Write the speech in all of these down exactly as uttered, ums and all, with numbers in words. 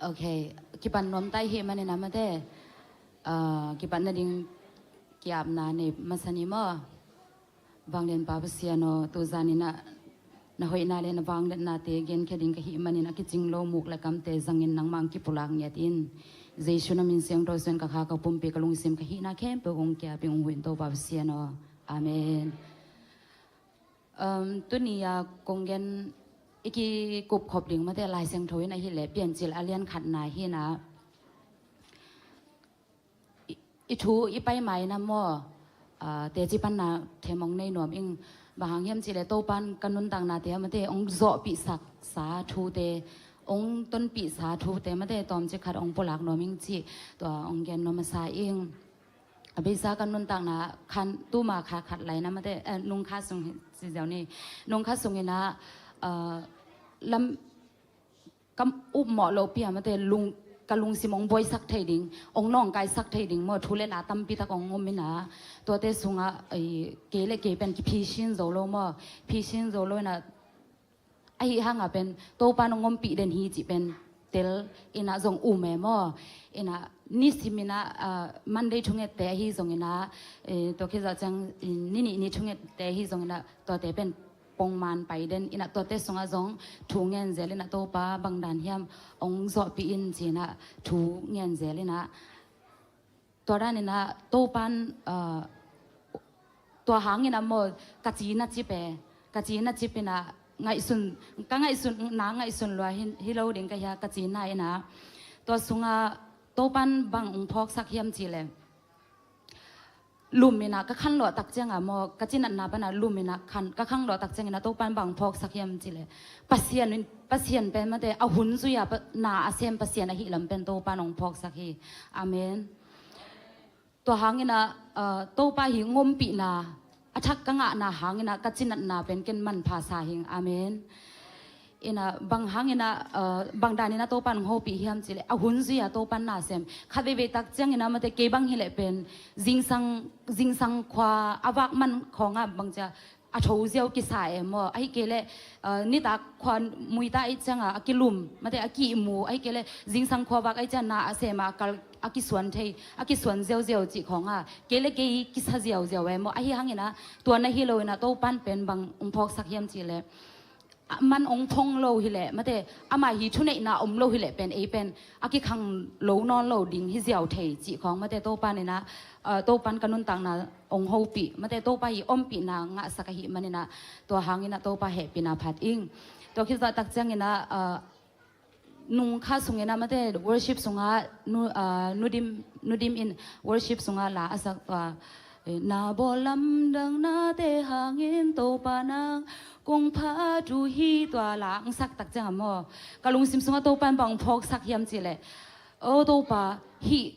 Ok, kipan nuam ta i hih manin ah mate, ah, kipan nading ki-apna nei masa ni maw. Vanglian Pa Pasian aw, tu zan in ah na hoihna le na vangliatnate genkhia ding ka hih manin ah kicing lo muk le kamte zangin nangmah hong kipulak ngiat in. Jesu na min siangtho suangin ka kha ka pumpi ka lungsim ka hihna khempeuh hong ki-ap ing, hong huh in Topa Pasian aw. Amen. Um, tuni a kong gen i kikup khop ding mate Lai Siangtho in ahih leh Piancil a lian khatna hi in ah, i, i thu i pai ma in ah maw, ah, teci panna them hong nei nuam ing. Bang hang hiam cih leh Topa'n ka nuntaknate ah mate hong zawhpihsak sa thute, hong tonpih sa thute mate tawmcik khat hong pulak nuam ing cih tua hong gen nuam masa ing. A beisa ka nuntakna khan tuma kha khat lai in ah mate, eh, nung kha sung hi, ci ziau ni. Nung kha sung in ah, eh, lam, ka upmawh lohpi ah mate lung, ka lungsim hong buaisak thei ding, hong nawngkaisak thei ding maw, thu le la tampi tak hong om in ah, tuate sungah, eh, kei le kei pen kiphisin zo lo maw, phisin zo lo in ah, ahi hang a pen Topa'n hong ompih den hi cih pen tel in ah zong um e maw. In ah nisim in ah, ah, Monday thungette ahi zong in ah, eh, tua khit zawh ciang, eh, ni nih ni thungette ahi zong in ah tuate pen pongman pai den in ah tuate sungah zong thu ngen zel in ah Topa bang dan hiam hong zawhpih in ci in ah thu ngen zel in ah, tua dan in ah Topa'n, ah, tua hang in ah maw, ka cina cip e, ka cina cip in ah ngaihsun, ka ngaihsun, na ngaihsun lua hi, hi lo ding ka hia, ka cina in ah. Tua sungah Topa'n bang hong phawksak hiam cih leh, lum in ah ka khanlawh tak ciang a maw, ka cinatna pan a lum in ah khan, ka khanlawh tak ciang in ah Topa'n bang hong phawksak hiam cih leh, Pasian in, Pasian pen mate a hun zui a pa, na a sem Pasian ahih lam pen Topa'n hong phawksak hi. Amen. Tua hang in ah, ah, Topa hih hong ompihna a thak ka ngahna hang in ah ka cinatna pen ken manpha sa hing. Amen. In ah bang hang in ah, ah, bang dan in ah Topa'n hong hopih hiam cih leh, a hun zui a Topa'n na sem. Khat veivei tak ciang in ah mate kei bang hi leh pen zingsang, zingsang khua a vak man khawng ah bang cia a tho ziau kisa e maw. Ahih kei leh, ah, nitak khua muita ahih ciang a, a kilum, mate a kihmu, ahih kei leh zingsang khua vak ahih ciang na a sem a, a kal, a kisuan thei, a kisuan ziauziau cih khawng ah kei le kei kisa ziauziau e maw. Ahi hang in ah tua na hi lo in ah Topa'n pen bang hong phawksak hiam cih leh, a man hong phong lo hi leh mate, ama hih thuneihna om lo hi leh pen ei pen a kikhang lo nawn lo ding hi ziau thei cih khawng mate Topa'n in ah, ah, Topa'n ka nuntakna hong hopih mate, Topa hih ompihna ngahsak ahih man in ah tua hang in ah Topa hehpihna phat ing. Tua khit zawh tak ciang in ah, ah, nung kha sung in ah mate worship sungah nu, ah, Nu Dim, Nu Dim in worship sungah la a sak tua, eh, na bawl lamdang nate hangin Topa nang kong phat uh hi, tua la hong sak tak ciang a maw, ka lungsim sungah Topa'n bang hong phawksak hiam cih leh, o Topa, hih,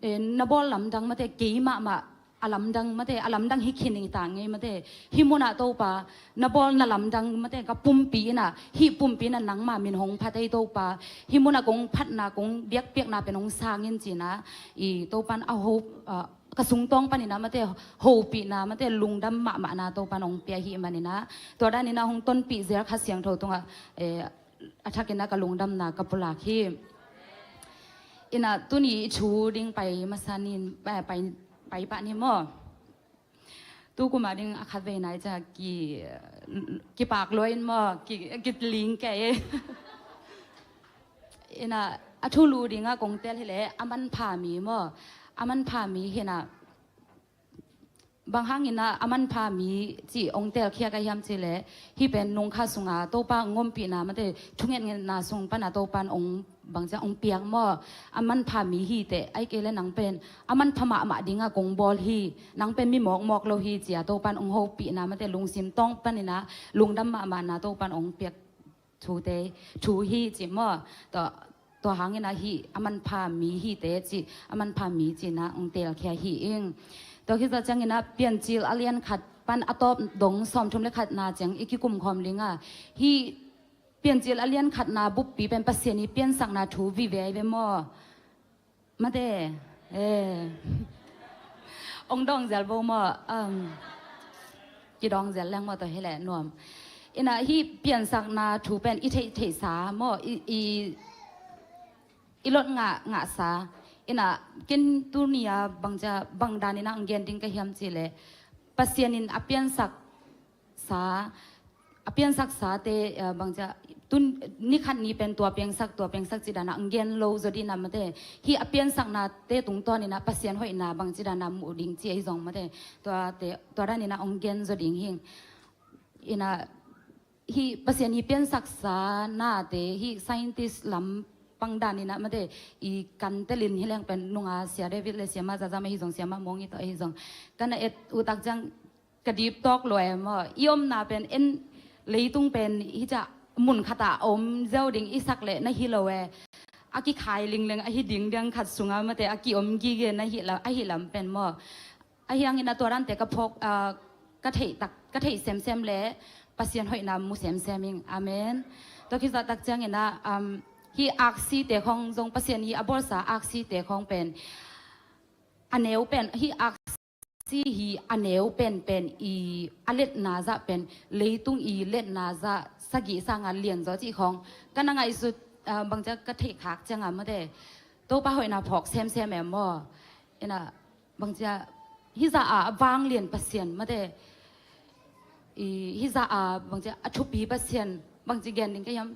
eh, na bawl lamdang mate kei mahmah a lamdang mate, a lamdang hi khin hi ta ngei mate. Hih mun ah Topa, na bawl na lamdang mate ka pumpi in ah, hih pumpi in ah nangma min hong phat ei Topa. Hih mun ah kong phatna, kong biakpiakna pen hong sang in ci in ah, i Topa'n a ho, ah, ka sungtawng pan in ah mate hopihna mate lungdam mahmahna Topa'n hong pia ahih man in ah, tua dan in ah hong tonpih zel Kha Siangtho tungah, eh, a thak in ah ka lungdamna ka pulak hi. In ah tuni i thu ding pai masa ni, eh, pai, pai pah ni maw. Tu kum a ding a khat vei nai ciang ki, kipak lua in maw, ki, ki ling kei. In ah a thulu ding ah kong tel hi leh, a manpha mi maw. A manpha mi hi in ah, bang hang in ah a manpha mi cih hong telkhiak a hiam cih leh, hih pen nung kha sungah Topa hong ompihna mate thungetngetna sung pan ah Topa'n hong bang ciang hong piak maw. A manpha mi hi teh, ahih kei leh nang pen a manpha mahmah ding ah kong bawl hi, nang pen mi mawkmawk lo hi ci a Topa'n hong hopihna mate lungsim tawng pan in ah lungdam mahmahna Topa'n hong piak thute, thu hi ci maw. Tua, tua hang in ah hih a manpha mi hi teh ci, a manpha mi ci in ah hong telkhia hi ing. Tua khit zawh ciang in ah Piancil a lian khat pan a tawp dong sawmthum le khatna ciang i kikum khawm ding a, hih Piancil a lian khatna buppi pen Pasian ii piansakna thu vive ai ve maw. Mate, eh. Hong dawng zel vo maw, um, kidawng zel leng maw, tua hi leh nuam. In ah hih piansakna thu pen i theih theihsa maw, i, i, i lot ngah, ngahsa. Ina, ken tuni-a bangcia, bang danin ah hong gen ding ka hiam cih leh, Pasian in a piansak sa, a piansaksa te, eh, bangcia, tun, ni khat ni pen tua piangsak, tua piangsak ci dan ah hong gen lo zaw ding a mate. Hih a piansakna te tungtawn in ah Pasian hoihna bangci dan a muh ding ci ahi zong mate. Tua te, tua dan in ah hong gen zaw ding hi. Ina, hih Pasian hih piansaksa nate, hih scientist lam pang dan in ah mate, i kan telin hi leng pen nunga Sia David le Sia Ma Zaza mah hi zong, Sia Ma Mawng i tawh hi zong. Ka na et uh tak ciang ka deep talk lua e maw. I omna pen en leitung pen hi ciah mun khat ah a om ziau ding i sak leh na hi lo e. A kikhai lingleng ahi ding diang khat sungah mate a kiom gige na hi la, ahi lam pen maw. Ahi hangin a tua dante ka phawk, ah, ka theih tak, ka theih semsem le Pasian hoihna mu semsem ing. Amen. Tua khit zah tak ciangin ah, um, hih aksi te khawng zong Pasian hih a bawlsa aksi te khawng pen a neu pen, hih aksi hih a neu pen pen i a letna zah pen leitung i letna zah sagih sanga lian zaw cih khawng ka na ngaihsut, ah, bangcia ka theih khak cianga mate. Topa hoihna phawk semsem em maw. Ina, bangcia, hih zah a vanglian Pasian mate. I, hih zah a bangcia, a thupi Pasian, bangci gen ding ka hiam.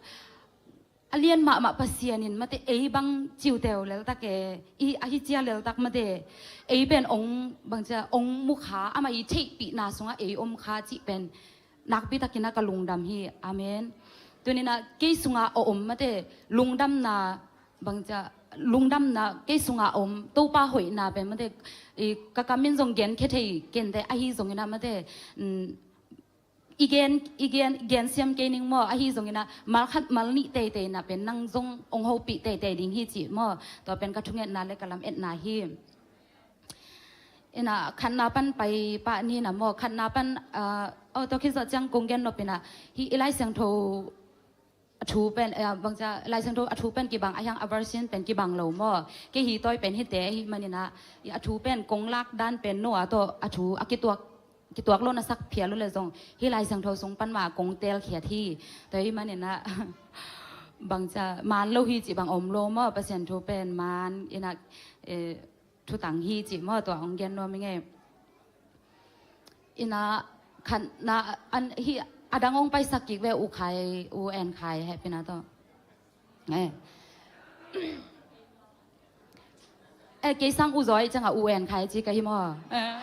A lian mahmah Pasian in mate, ei bang ciuteu leltak e, i, ahi cia leltak mate. Ei pen ong, bangcia, ong mu kha, amah i theihpihna sungah ei om kha cih pen nakpi takin a ka lungdam hi. Amen. Tunin ah kei sungah a om mate, lungdamna, bangcia, lungdamna kei sungah a om, Topa hoihna pen mate, i, ka kam in zong genkhia thei kente, ahi zongin ah mate, mm, i gen, i gen, gen siam kei ning maw, ahi zongin ah mal khat mal nih teitei na pen nang zong ong hopih teitei ding hi cih maw. Tua pen ka thungetna le ka lametna hi. Ina, khatna pan pai pah ni na maw, khatna pan, ah, oh, tua khit zawh ciang kong gen nop ina, hih i Lai Siangtho a thu pen, eh, bangcia, Lai Siangtho a thu pen kibang, a hiang a version pen kibang lo maw. Kei hi tawi pen hite, hih manin ah, i a thu pen kong lak dan pen no a tawh, a thu a kituak, kituak lo na sak phial uh le zong, hih Lai Siangtho sung pan mah kong telkhiat hi. Tua hih manin ah, bangcia, man lo hi cih bang om lo maw, Pasian thu pen man, ina, eh, thutang hi cih maw, tua ong gen nuam i ngei. Ina, khatna, an, hi, a dang ong paisak kik ve, U Khai, U En Khai, hehpihna tawh. Eh. Eh, kei sang U Zawi ciangah U En Khai ci ka hi maw. Eh.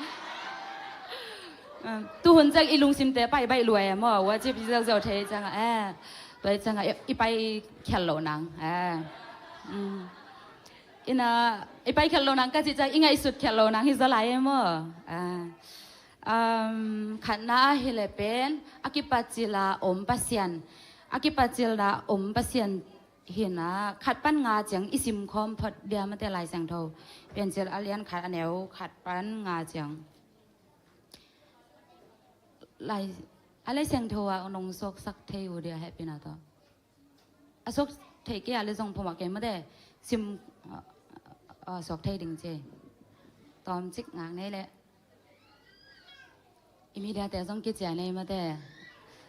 Eh, tuhun ciang i lungsimte pai baih lua e maw, ua cip i ziauziau thei ciangah, eh. Tua ciangah, i, i pai khial lo nang, eh. Mm. Ina, i pai khial lo nang ka cih ciang, i ngaihsut khial lo nang hi zaw lai e maw. Ah. Um, khatna ah hi le pen, a kipacil a om Pasian. A kipacil a om Pasian hi na, khat pan nga ciang i simkhawm phot dia mate Lai Siangtho. Piancil a lian khat a neu khat pan nga ciang. Lai, a Lai Siangtho ah nong suaksak thei uh dia hehpihna tawh. A suak thei kei a le zong phamawh kei mate, sim, ah, ah, suak thei ding ci. Tawmcik ngak nei le. I media te zong kician nei mate.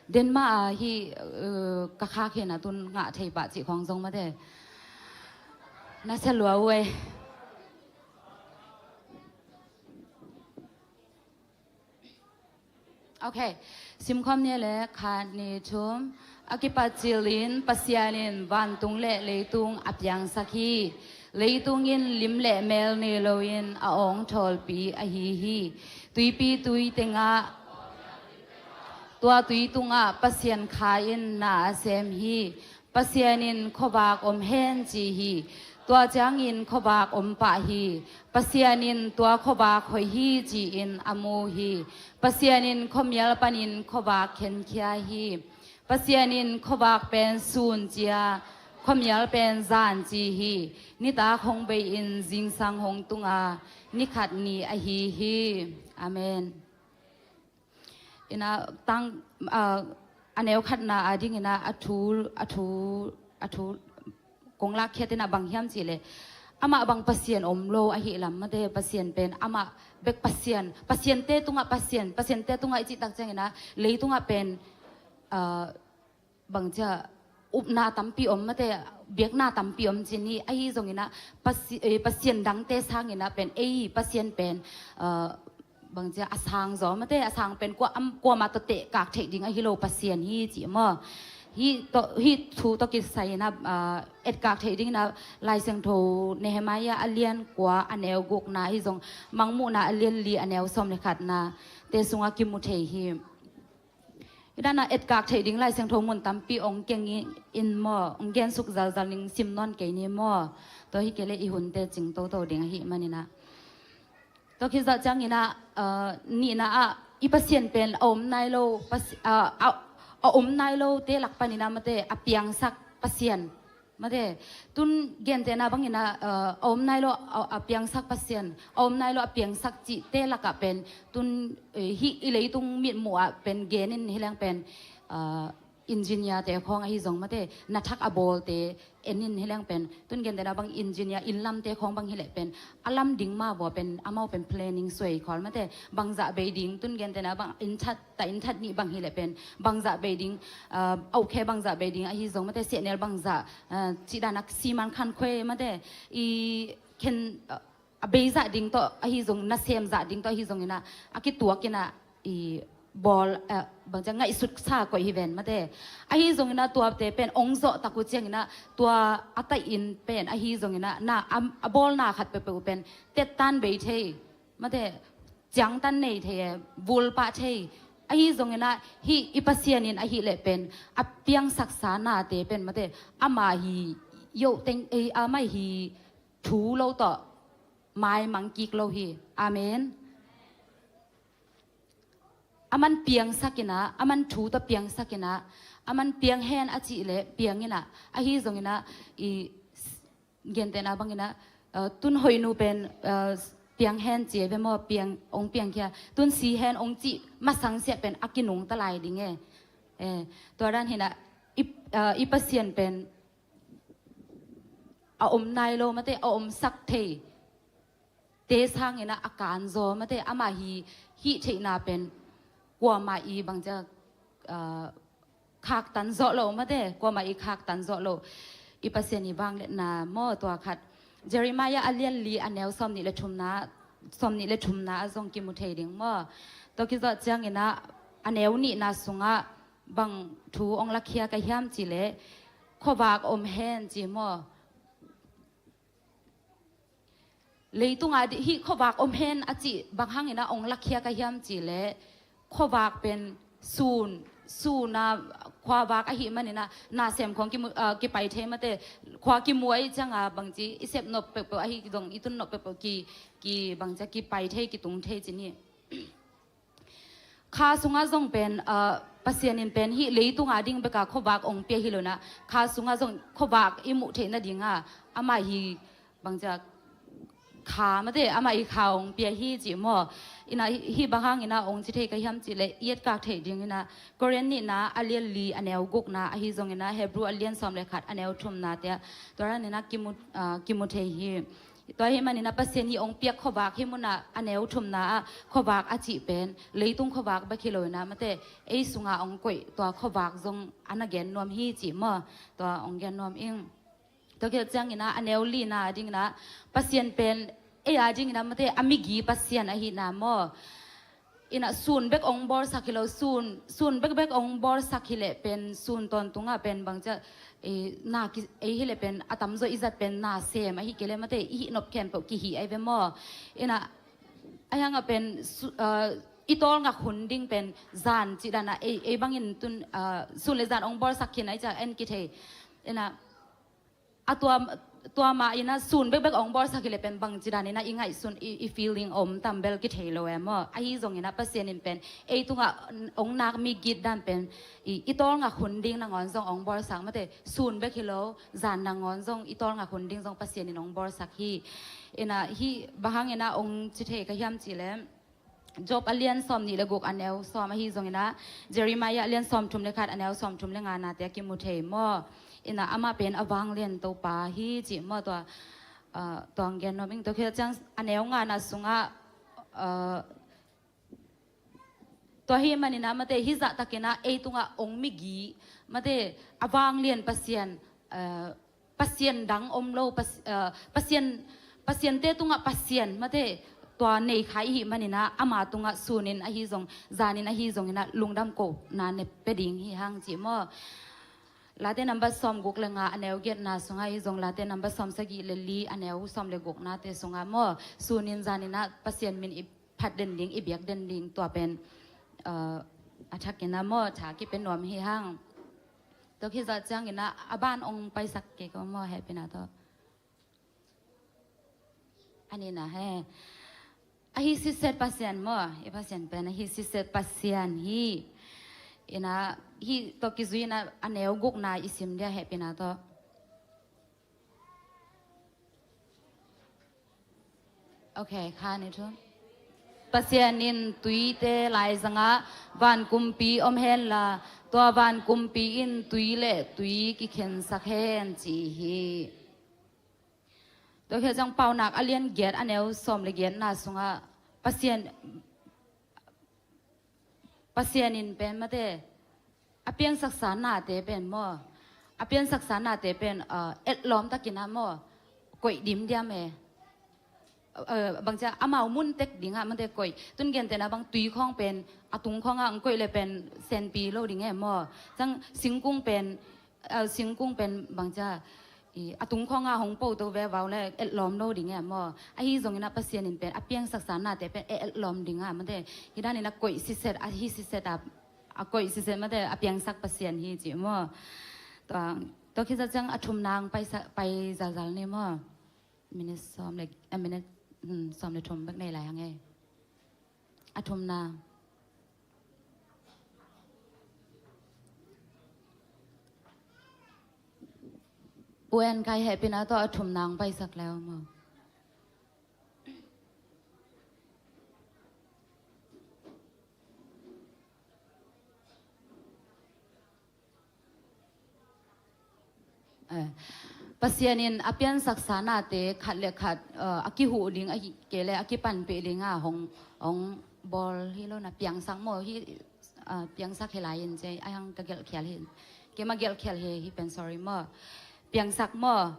Den mah a hi, uh, ka khak hi na tun ngah thei pah cih khawng zong mate. Na sia lua uh ei. Ok. Simkhawm ni le khat ni thum. A kipacil in Pasian in vantung le leitung a piangsak hi. Leitung in lim le mel nei loin a awng thawlpi ahi hi. Tuipi tui tengah, tua tui tungah Pasian Kha in na a sem hi. Pasian in khuavak om hen ci hi. Tua ciangin khuavak om pah hi. Pasian in tua khuavak hoih hi ci-in a mu hi. Pasian in khuamial panin khuavak khenkhia hi. Pasian in khuavak pen sun ci a, khuamial pen zan ci hi. Nitak hong bei in zingsang hong tung a, ni khat ni ahi hi. Amen. Ina tang, ah, a neu khatna a ding ina a thu, a thu, a thu kong lakkhiat ina bang hiam cih leh, amah bang Pasian om lo ahi lam mate, Pasian pen amah bek Pasian, Pasian te tungah Pasian, Pasian te tungah i cih tak ciang ina, leitungah pen, ah, bang cia upna tampi om mate, biakna tampi om ci ni. Ahi zongin ah Pasi-, eh, pasian dangte sangin ah pen ei Pasian pen, ah, bangcia a sang zaw mate, a sang pen kua am, kuamah tawh tehkak theih ding ahi lo Pasian hi ci maw. Hih tawh, hih thu tawh kisai in ah, ah, etkak theih dingin ah Lai Siangtho Nehemiah a lian kua a neu gukna ahi zong, Mangmuhna a lian li a neu sawm le khatna te sungah kimu thei hi. Hih dan ah etkak theih ding Lai Siangtho mun tampi ong keng in maw, ong gensuk zalzal ning sim nawn kei ni maw. Tua hi kei leh i hunte cing toto ding ahih manin ah. Tua khit zawh ciangin ah, ah, nihna ah i Pasian pen a om nai lo, Pasi-, ah, a, a om nai lote lak panin ah mate a piangsak Pasian. Mate, tun gentehna bangin ah, ah, a om nai lo a, a piangsak Pasian, a om nai lo a piangsak cihte lakah pen tun, eh, hih i leitung mitmuh ah pen genin hi leng pen, ah, engineer te khawng ahi zong mate, na thak a bawlte enin hi leng pen tun gentehna bang engineer inn lamte khawng bang hi leh pen a lam ding mah vua pen amau pen planning suai khol mate, bangzah bei ding, tun gentehna bang inn that, ta inn that nih bang hi leh pen bangzah bei ding, ah, okay, bangzah bei ding ahi zong mate, sehnel bangzah, ah, cih dan ah siman khankhuai mate, i khen, ah, a beizah ding tawh ahi zong, nasem zah ding tawh ahi zongin ah a kituakin ah i bawl, ah, bangcia ngaihsut sa koih hi ven mate. Ahi zongin ah tuate pen ong zawh tak uh ciangin ah tua a taih in pen ahi zongin ah na, a, a bawlna khat peuhpeuh pen tettan bei thei mate, ciangtan nei thei e, vulpah thei. Ahi zongin ah hih i Pasian in ahih leh pen a piangsaksa nate pen mate, amah hi yoh teng, eh, amah hi thu lo tawh maimang kik lo hi. Amen. Aman piangsak in ah, aman thu tawh piangsak in ah, aman piang hen a cih leh piang in ah, ahi zongin ah i gentehna bangin ah, ah, tun hoihnu pen, ah, piang hen ci ve maw, piang, ong piangkhia, tun si hen ong cih masang siah pen a kinungta lai ding e. Eh, tua dan hi in ah i, ah, i Pasian pen a om nai lo mate, a omsak thei te sangin ah a kan zaw mate, amah hi, hih theihna pen kuamah i bangcia, ah, khaktan zawh lo mate, kuamah i khaktan zawh lo i Pasian i vangliatna maw. Tua khat Jeremiah a lian li a neu sawm nih le thumna, sawm nih le thumna ah zong kimu thei ding maw. Tua khit zawh ciangin ah a neu nihna sungah bang thu ong lakhia ka hiam cih leh khuavak om hen ci maw. Leitung ah di-, hih khuavak om hen a cih bang hangin ah ong lakhia ka hiam cih leh khuavak pen sun, sun a khuavak ahih manin ah nasem khawng kimu, ah, kipai thei mate, khua kimu ahih ciangin bangci i sep nop peuhpeuh ahi zong, i tun nop peuhpeuh ki, ki bangcia kipai thei, kitung thei ci ni. Kha sungah zong pen, ah, Pasian in pen hih leitung a ding bek a khuavak ong pia hi lo in ah, kha sungah zong khuavak i muh theih nading a, amah hi bangcia kha mate, amah i kha ong pia hi ci maw. In ah hih, hih bang hangin ah ong ci thei ka hiam cih leh i etkak theih dingin ah Korin nihna a lian li a neu gukna ahi zongin ah Hebrew a lian sawm le khat a neu thumna te ah tua dan in ah kimu, ah, kimu thei hi. Tua ahih manin ah Pasian hih ong piak khuavak hih mun ah a neu thumna ah khuavak a cih pen leitung khuavak bek hi lo in ah mate, ei sungah ong koih tua khuavak zong a na gen nuam hi ci maw. Tua ong gen nuam ing. Tua khit ciangin ah a neu lina dingin ah Pasian pen ei a dingin ah mate, a migi Pasian ahihna maw. In ah sun bek ong bawlsak hi lo, sun, sun bekbek ong bawlsak hi leh pen sun tawntungah pen bangcia, eh, na ki, ei hi leh pen a tamzaw i zat pen nasem ahi kei leh mate, i hih nop khempeuh kihih ahi ve maw. In ah a hiangah pen su-, ah, i tawlngak hun ding pen zan cih dan ah ei, ei bangin tun, ah, sun le zan ong bawlsak khin ahi ciah en kithei. In ah a tua, tua mah in ah sun bekbek ong bawlsak hi leh pen bangci dan in ah i ngaihsun, i, i feeling om tam bel kithei lo e maw. Ahi zongin ah Pasian in pen ei tungah ong nak migit dan pen i, i tawlngak hun ding nangawn zong ong bawlsak mate, sun bek hi lo, zan nangawn zong i tawlngak hun ding zong Pasian in ong bawlsak hi. In ah hih bang hangin ah ong ci thei ka hiam cih leh Job a lian sawm nih le guk a neu sawm ahi zongin ah Jeremiah a lian sawm thum le khat a neu sawm thum le ngana te ah kimu thei maw. In ah amah pen a vanglian Topa hi ci maw. Tua, ah, tua ong gen nuam ing. Tua khit ciang a neu ngana sungah, ah, Tua hi maninah mate hih zahtakinah ei tungah ong migi mate a vanglian Pasian, eh, Pasian dang om lo, Pas-, eh, Pasian, Pasiante tungah Pasian mate tua nei kha i hih maninah ama tungah sunin ahi zong, zanin ahi zonginah lungdam kohna ne pia ding hi hang ci maw. Late number sawm guk le nga a neu giatna sungah ahi zong, Late number sawm sagih le li a neu sawm le guknate sungah maw, sunin zaninah Pasian min i phat den ding, i biak den ding, tua pen, eh, a thakinah maw, tha kipia nuam hi hang. Tua khit zah cianginah a ban ong paisak kei ko maw, hehpihna tawh. A nihna he. Ahi siset Pasian maw, i Pasian pen ahi siset Pasian hi. Inah hih tawh kizui inah a neu gukna i sim dia, hehpihna tawh. Ok, kha ni thu. Pasian in tuite laizangah van kumpi om henla, tua van kumpi in tui le tui kikhensak hen ci hi. Tua khit ciang Paunak a lian giat a neu sawm le giatna sungah Pasian, Pasian in pen mate a piangsaksa nate pen maw, a piangsaksa nate pen, ah, etlawm takinah maw, koih dimdiam e. Eh, bangcia amau mun tek dingah mate koih. Tun gentehna bang tui khawng pen a tung khawngah ong koih le pen senpi lo ding e maw. Ciang singkung pen, eh, singkung pen bangcia i a tung khawngah hong po to vevau le etlawm lo ding e maw. Ahi zonginah Pasian in pen a piangsaksa nate pen e etlawm dingah mate hih daninah koih siset, ahi siset a, a koih siset mate a piangsak Pasian hi ci maw. Tua, tua khit zah ciang a thumna ong paisa-, pai zalzal ni maw. Minute sawm le, eh, minute, hmm, sawm le thum bek nei lai hang e. A thumna. Pu En Kai, hehpihna tawh a thumna ong paisak leu maw. Eh, Pasian in a piangsaksa nate khat le khat, eh, a kihuh ding, ahi kei le a kipanpih dingah hong, hong bawl hi lo na, piangsak maw hi, eh, piangsak hi lai in ci a, hang ka gelh khial hi. Keima gelh khial hi, hih pen sorry maw. Piangsak maw.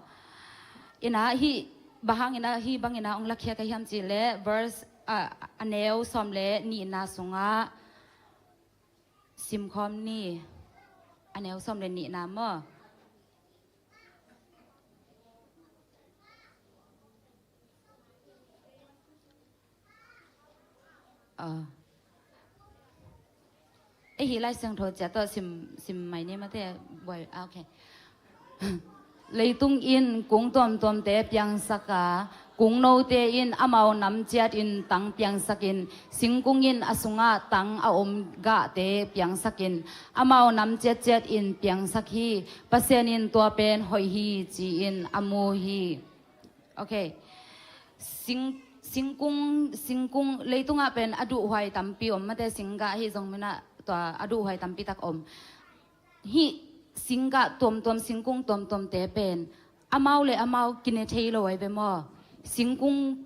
Inah hih, bang hang inah hih bang inah ong lakhia ka hiam cih leh verse, ah, a neu sawm le nihna sungah simkhawm ni. A neu sawm le nihna maw. Ah. Eh, hih Lai Siangtho ciat tawh sim, sim mai ni mate, buai, ah, ok. Leitung in kung tuamtuamte piangsak a, kung note in amau nam ciatin tang piangsakin, singkung in a sungah tang a om gahte piangsakin, amau nam ciatciatin piangsak hi. Pasian in tua pen hoih hi ci-in a mu hi. Ok. Sing, singkung, singkung, leitungah pen a duhhuai tampi om mate, singgah ahi zong minah tua a duhhuai tampi tak om. Hih singgah tuamtuam, singkung tuamtuamte pen amau le amau kine thei lo ahi ve maw. Singkung,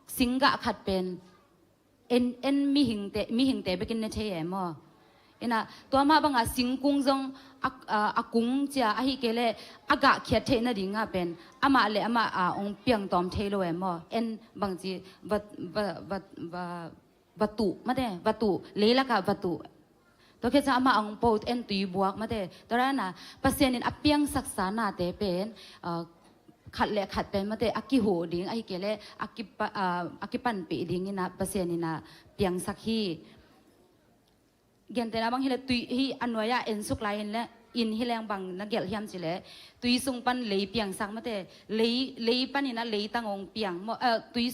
singgah khat pen en, en mihingte, mihingte bekin ne thei e maw. Inah tua mah bangah singkung zong a, a, a kung cia ahi kei le a gahkhiat theih nadingah pen amah le amah a ong piangtawm thei lo e maw. En bangci va, va, va, va, va tuh mate, va tuh, leilakah va tuh. Tua khit ciang amah ong po, en tui buak mate. Tua dana Pasian in a piangsaksa nate pen, ah, khat le khat pen mate a kihuh ding, ahi kei le a kipa-, ah, a kipanpih dingin ah Pasian in ah piangsak hi. Gentehna bang hi le tui hi a nuai-ah ensuk lai in le in hi leng bang na gelh hiam ci le tui sung pan lei piangsak mate, lei, lei panin ah leitang ong piang maw, ah, tui,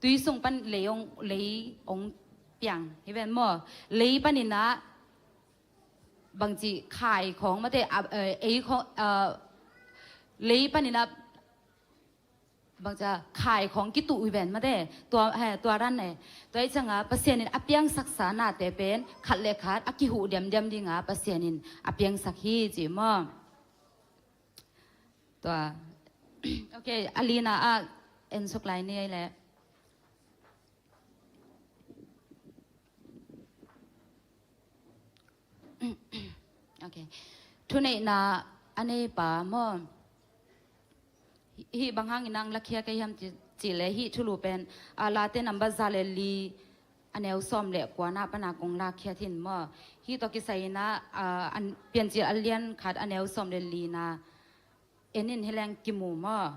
tui sung pan lei ong, lei ong piang hi ven maw. Lei panin ah bangci khai khawng mate, ah, eh, ei khawng, ah, lei panin ah bangci khai khawng kituh hi ven mate. Tua, he, tua dan ne. Tua hi ciangah Pasian in a piangsaksa nate pen khat le khat a kihuh diamdiam dingah Pasian in a piangsak hi ci maw. Tua. Ok, a lina ah ensuk lai ni ei le. Ok. Thuneihna a neipa maw? Hih bang hangin ang lakhia kei hiam ci, cih leh hih thulu pen, ah, Late number za le li, a neu sawm le kuana pana kong lakhia hin maw? Hih tawh kisai inah, ah, an, Piancil a lian khat a neu sawm le lina en in hileng kimu maw?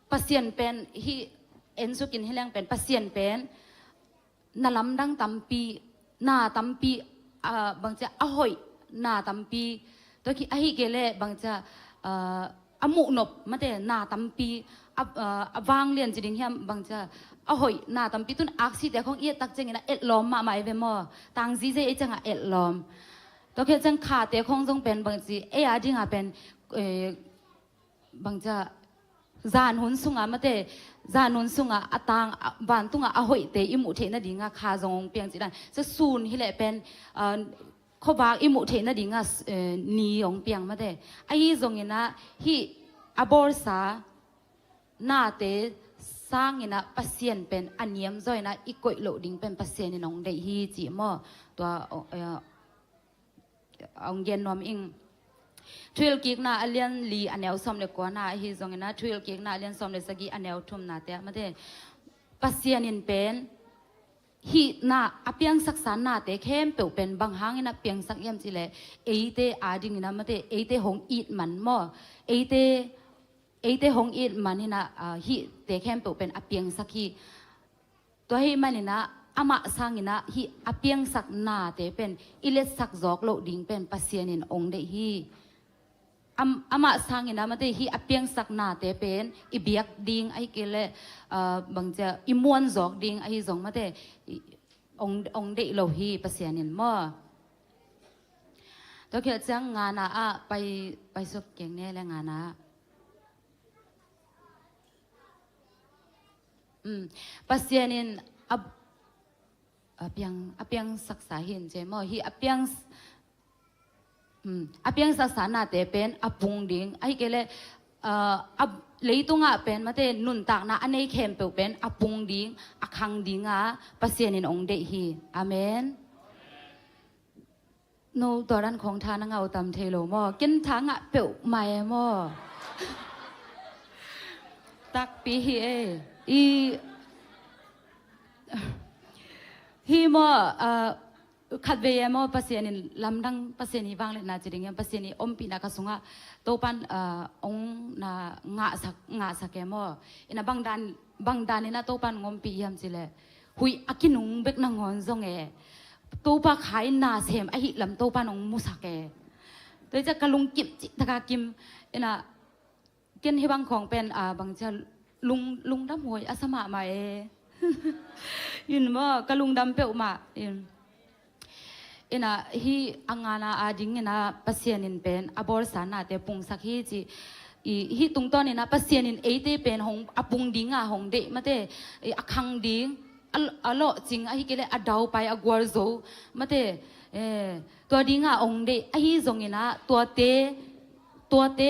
Pasian pen hih en sukin hileng pen Pasian pen na lamdang tampi, na tampi, ah, bangcia a hoih na tampi, tua ki ahi kei leh bangcia, ah, a muhnop mate na tampi, a, ah, a vanglian ci ding hiam bangcia a hoih na tampi tun aksite khong i et tak ciangin a etlawm mahmah i ve maw? Tangzizei ei ciangah etlawm. Tua khit ciang khate khong zong pen bangci ei a dingah pen, eh, bangcia zan hun sungah mate, zan hun sungah a tang, a, vantungah a hoihte i muh theih nadingah kha zong hong piang cih dan. Cia sun hileh pen, ah, khuavak i muh theih nadingah, eh, ni hong piang mate. Ahi zonginah hih a bawlsa nate sanginah Pasian pen a niamzaw inah i koih loh ding pen Pasian in hong deih hi cih maw? Tua, eh, hong gen nuam ing. Thuhilhkikna a lian li a neu sawm le kuana ahi zonginah Thuhilhkikna a lian sawm le sagih a neu thumnate ah mate, Pasian in pen hih na a piangsaksa nate khempeuh pen bang hangin a piangsak hiam cih leh eite a dinginah mate, eite hong it man maw? Eite, eite hong it maninah, ah, hihte khempeuh pen a piangsak hi. Tua hih maninah amah sanginah hih a piangsak nate pen i letsak zawk loh ding pen Pasian in hong deih hi. Am-, amah sanginah mate hih a piangsak nate pen i biak ding ahi kei leh, ah, bangcia i muan zawk ding ahi zong mate i, hong, hong deih lo hi Pasian in maw? Tua khit ciang ngana ah pai, pai suk keng ne le ngana ah. Um, Pasian in a, a piang, a piangsaksa hin ci maw? Hih a piang, um, a piangsaksa nate pen a pung ding ahi kei leh, ah, a leitungah pen mate nuntakna a nei khempeuh pen a pung ding, a khang dinga Pasian in hong deih hi. Amen. No tua dan khong tha na ngah uh tam thei lo maw? Ken tha ngah peuhmah e maw? Takpi hi e. I, hi maw, ah, khatvei e maw, Pasian in lamdang, Pasian i vangliatna ci ding hiam, Pasian i ompihna ka sungah Topan, ah, hong na ngahsak, ngahsak e maw? Ina bang dan, bang dan ina Topan hong ompih hiam cih leh huih a kinung bek nangawn zong e, Topa kha in na sem ahih lam Topa nong musak e. Tua hi ciah ka lungkim cih taka kim. Ina ken hih bang khawng pen, a, bang ciah lung, lungdam huai a sa mahmah e. In maw, ka lungdam peuhmah in. Ina hih a ngana a ding ina Pasian in pen a bawlsa nate pungsak hi ci. I, hih tungtawn ina Pasian in eite pen hong a pung dinga hong deih mate, i, a khang ding, a, a lawhcing ahi kei leh a daupai a gualzo mate, eh, tua dinga hong deih ahi zong ina tuate, tuate,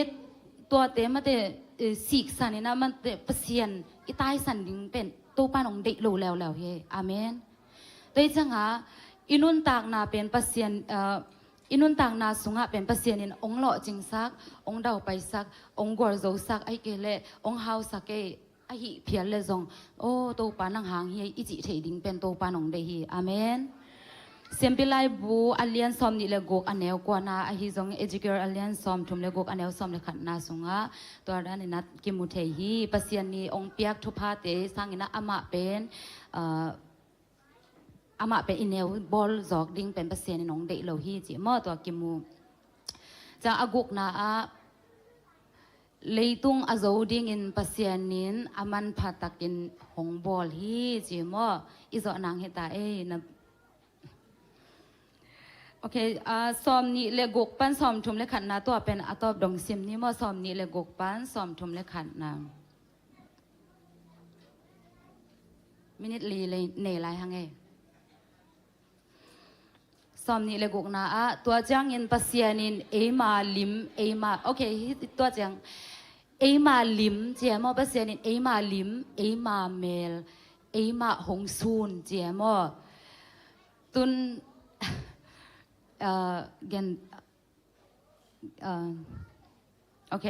tuate mate, eh, siksan ina mate Pasian i taisan ding pen Topan hong deih lo leuleu hi. Amen. Tua hi cianga i nuntakna pen Pasian, ah, i nuntakna sungah pen Pasian in hong lawhcingsak, hong daupaisak, hong gualzosak, ahi kei leh hong hausak ei, ahi phial leh zong, aw, Topa nang hang hi ei, i cih theih ding pen Topa nong deih hi. Amen. Siampi laibu a lian sawm nih le guk a neu kuana ahi zong Ezekiel a lian sawm thum le guk a neu sawm le khatna sungah tua dan ina kimu thei hi. Pasian nih hong piak thuphate sangina amah pen, ah, amah pen i neu bawl zawk ding pen Pasian in hong deih lo hi ci maw, tua kimu. Ciang a gukna ah leitung a zo dingin Pasian in a manpha takin hong bawl hi ci maw? I zawh nang hi ta ei na. Ok, ah, sawm nih le guk pan sawm thum le khatna tua pen a tawp dong sim ni maw, sawm nih le guk pan sawm thum le khatna. Minute li le nei lai hang e. Sawm nih le gukna ah, tua ciangin Pasian in eima lim, eima, ok, hi, tua ciang, eima lim, cia maw Pasian in eima lim, eima mel, eimah hong sun ci e maw. Tun, ah, gen, ah, ok.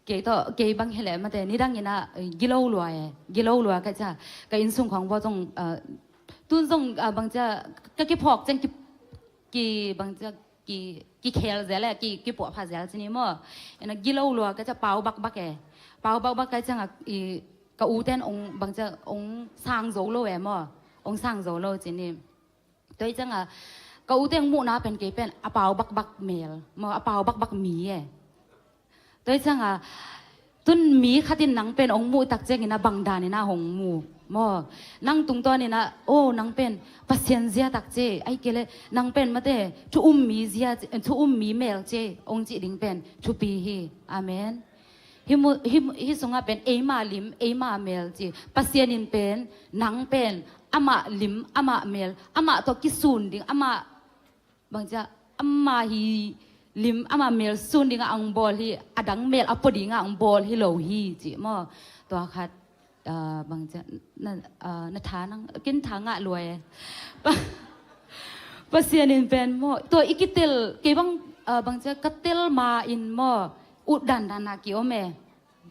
Kei tawh, kei bang hileh mate, nidang inah, eh, gilo lua e, gilo lua ka cia, ka inn sung khawng bawl zong, ah, tun zong, ah, bang cia, ka kiphawk ciang ki, ki, bang cia, ki, ki khel zel e, ki, ki puahpha zel ci ni maw. Inah gilo lua ka cia pau bakbak e. Pau bakbak ka ciangah, i, ka u ten ong, bang cia, ong sang zo lo e maw. Ong sang zo lo ci ni. Tua hi ciangah, ka u teng muhna pen kei pen, a pau bakbak mel maw, a pau bakbak mi e. Tua hi ciangah, tun mi khat in nang pen ong muh tak ciangin a bang dan inah hong mu maw. Nang tungtawn inah, oh, nang pen Pasian zia tak ci, ai kei le, nang pen mate, thu um mi zia, thu um mi mel ci, ong cih ding pen thupi hi. Amen. Hih mu, hih, hih sungah pen eima lim, eima mel ci. Pasian in pen, nang pen, amah lim, amah mel, amah tawh kisun ding, amah, bang cia, amah hi lim, amah mel sun dingah ang bawl hi, a dang mel a pua dingah ang bawl hi lo hi, ci maw. Tua khat, ah, bang cia, na, ah, na tha nang, kin tha ngah lua e. Pa, Pasian in pen maw, tua i kitel, kei bang, ah, bang cia, ka tel ma in maw, ut dandan a kiom e.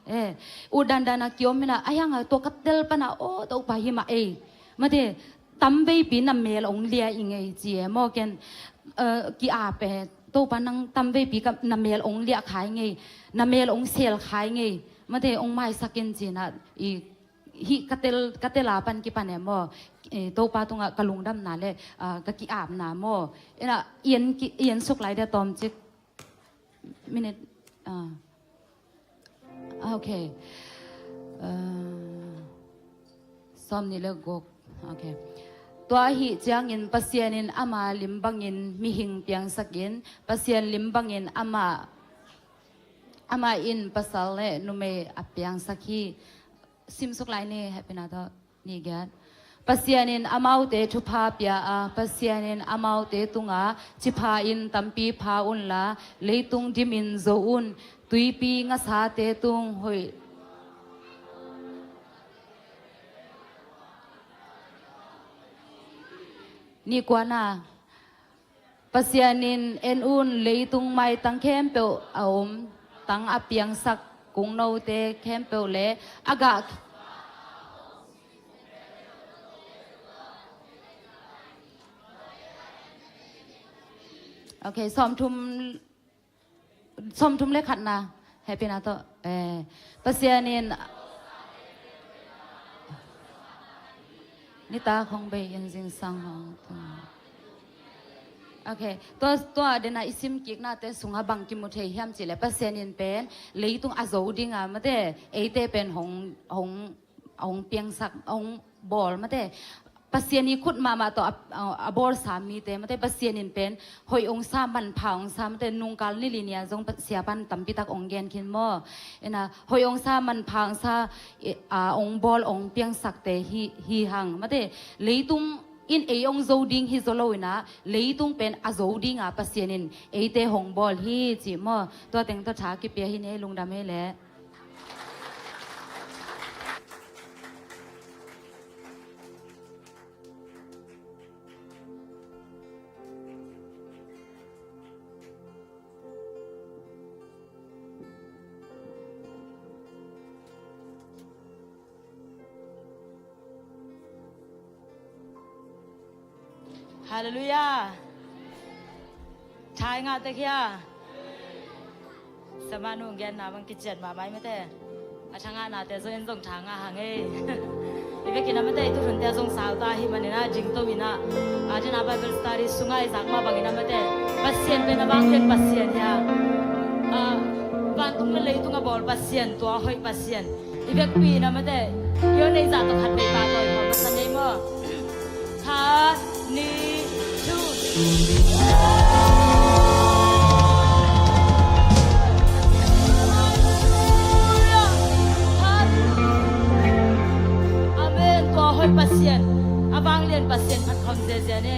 Eh, ut dandan a kiom inah, a hiangah tua ka tel panah, oh, Topa hi mah ei. Mate, tamveipi na mel ong liah i ngei ci e maw ken, eh, ki-ap e, Topa nang tamveipi ka na mel ong liah khai ngei, na mel ong sel khai ngei. Mate, ong maisak in ci inah, i, hih ka tel, ka tel a pan kipan e maw. Eh, Topa tungah ka lungdamna le, ah, ka ki-apna maw. Inah, i en ki, i en suk lai dia tawmcik. Minute, ah. Ah, ok. Ah, sawm nih le guk. Ok. Tua ahih ciangin Pasian in ama lim bangin mihing piangsak in, Pasian lim bangin ama, ama in pasal le numei a piangsak hi. Simsuk lai ni, hehpihna tawh. Nih giat. Pasian in amaute thupha pia a, Pasian in amaute tungah, cipha in tampi pha unla, leitung dimin zo un, tuipi ngasate tung hoih. Nih kuana. Pasian in en un, leitung maitang khempeuh a om, tang a piangsak kungnote khempeuh le a gah. Ok, sawmthum, sawmthum le khatna, hehpihna tawh. Eh, Pasian in nitak hong bei in zingsang hong tung. Ok, tua, tua dena i simkiknate sungah bang kimu thei hiam cihleh, Pasian in pen leitung a zo dinga mate, eite pen hong, hong, hong piangsak, hong bawl mate. Pasian i khut mahmah tawh a, a, a bawlsa mite mate, Pasian in pen hoih ong sa, manpha ong sa mate, nungkal ni li nia zong pa, sia pan tampi tak ong gen khin maw. Ina, hoih ong sa, manpha ong sa, i, a, ong bawl, ong piangsakte hi, hi hang mate. Leitung in ei ong zo ding hi zo lo ina, leitung pen a zo dinga Pasian in eite hong bawl hi ci maw. Tua teng tawh tha kipia hi ni, lungdam hi leh. Halleluiah. Thai ngah tek hia. Samanu genna bang kician mahmah i mate. A tha ngahnate zong en zong tha ngah hang ei. I vekin a mate i tutunte zong sauta hi manina dingto ina. A dina Bible study sunga i zak mah bangin a mate, Pasian pen a vanglian Pasian hia. A, vantung le leitung a bawl Pasian, tua hoih Pasian. I vekpi na mate, i on ei zah tawh khat vei pa tawh i hawm masa ngei maw? Khat, nih, thu. Halleluiah. Khat. Amen. Tua hoih Pasian, a vanglian Pasian phat khawm ziazia ni.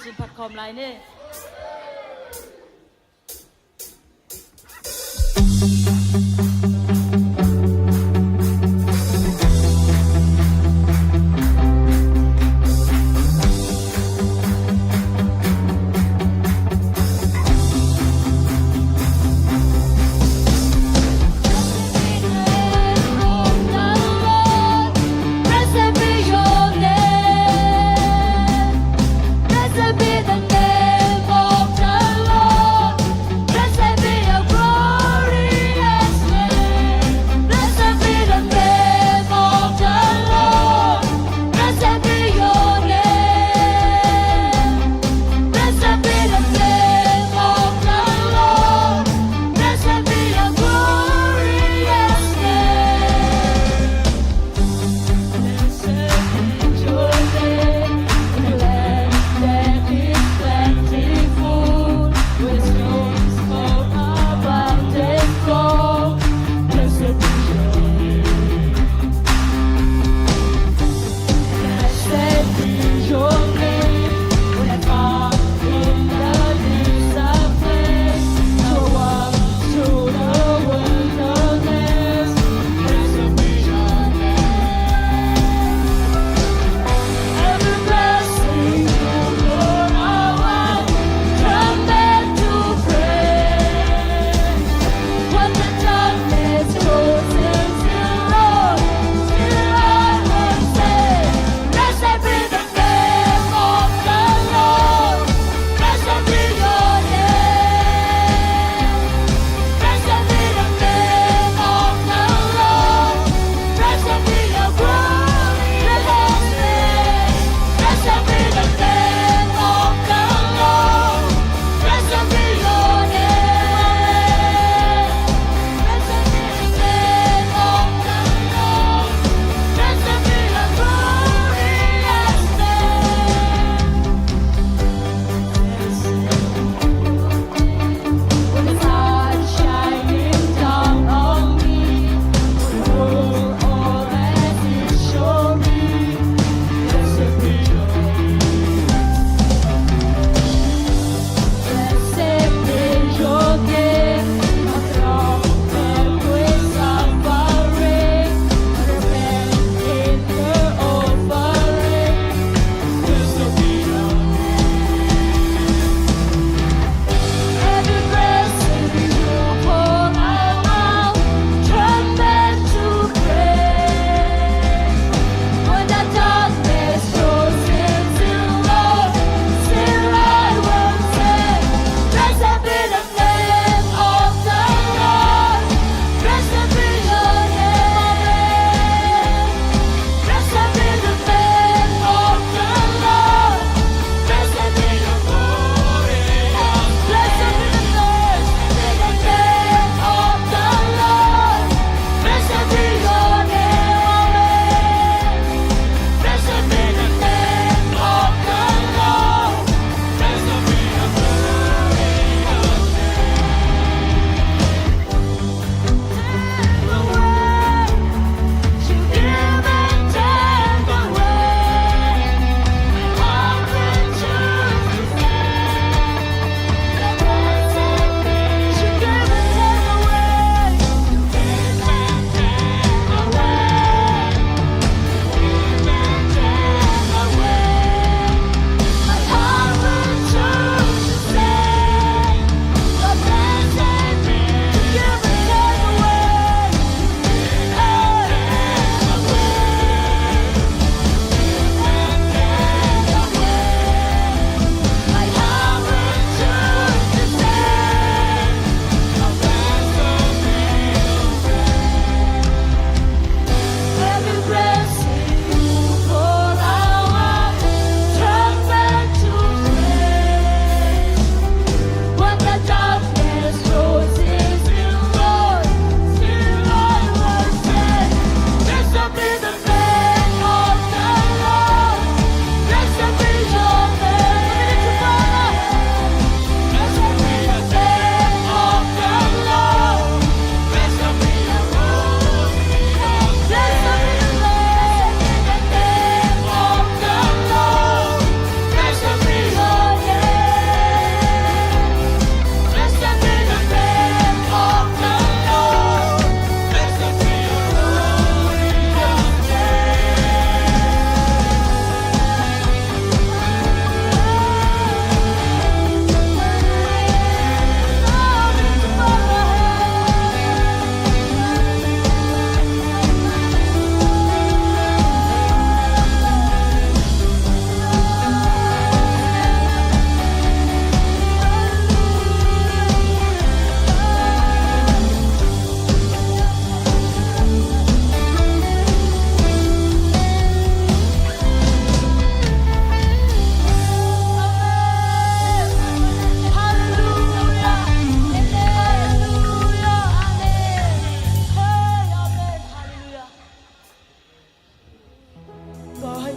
Cin phat khawm lai ni.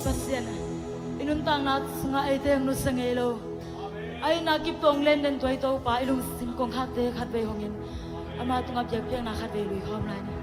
Pasian, i nuntakna sungah eite hong nusia ngei lo, a itna kip tawh hong len den tua i Topa, i lungsim kongkhakte khatvei hong en. Ama tungah biakpiakna khatvei lui khawm lai ni.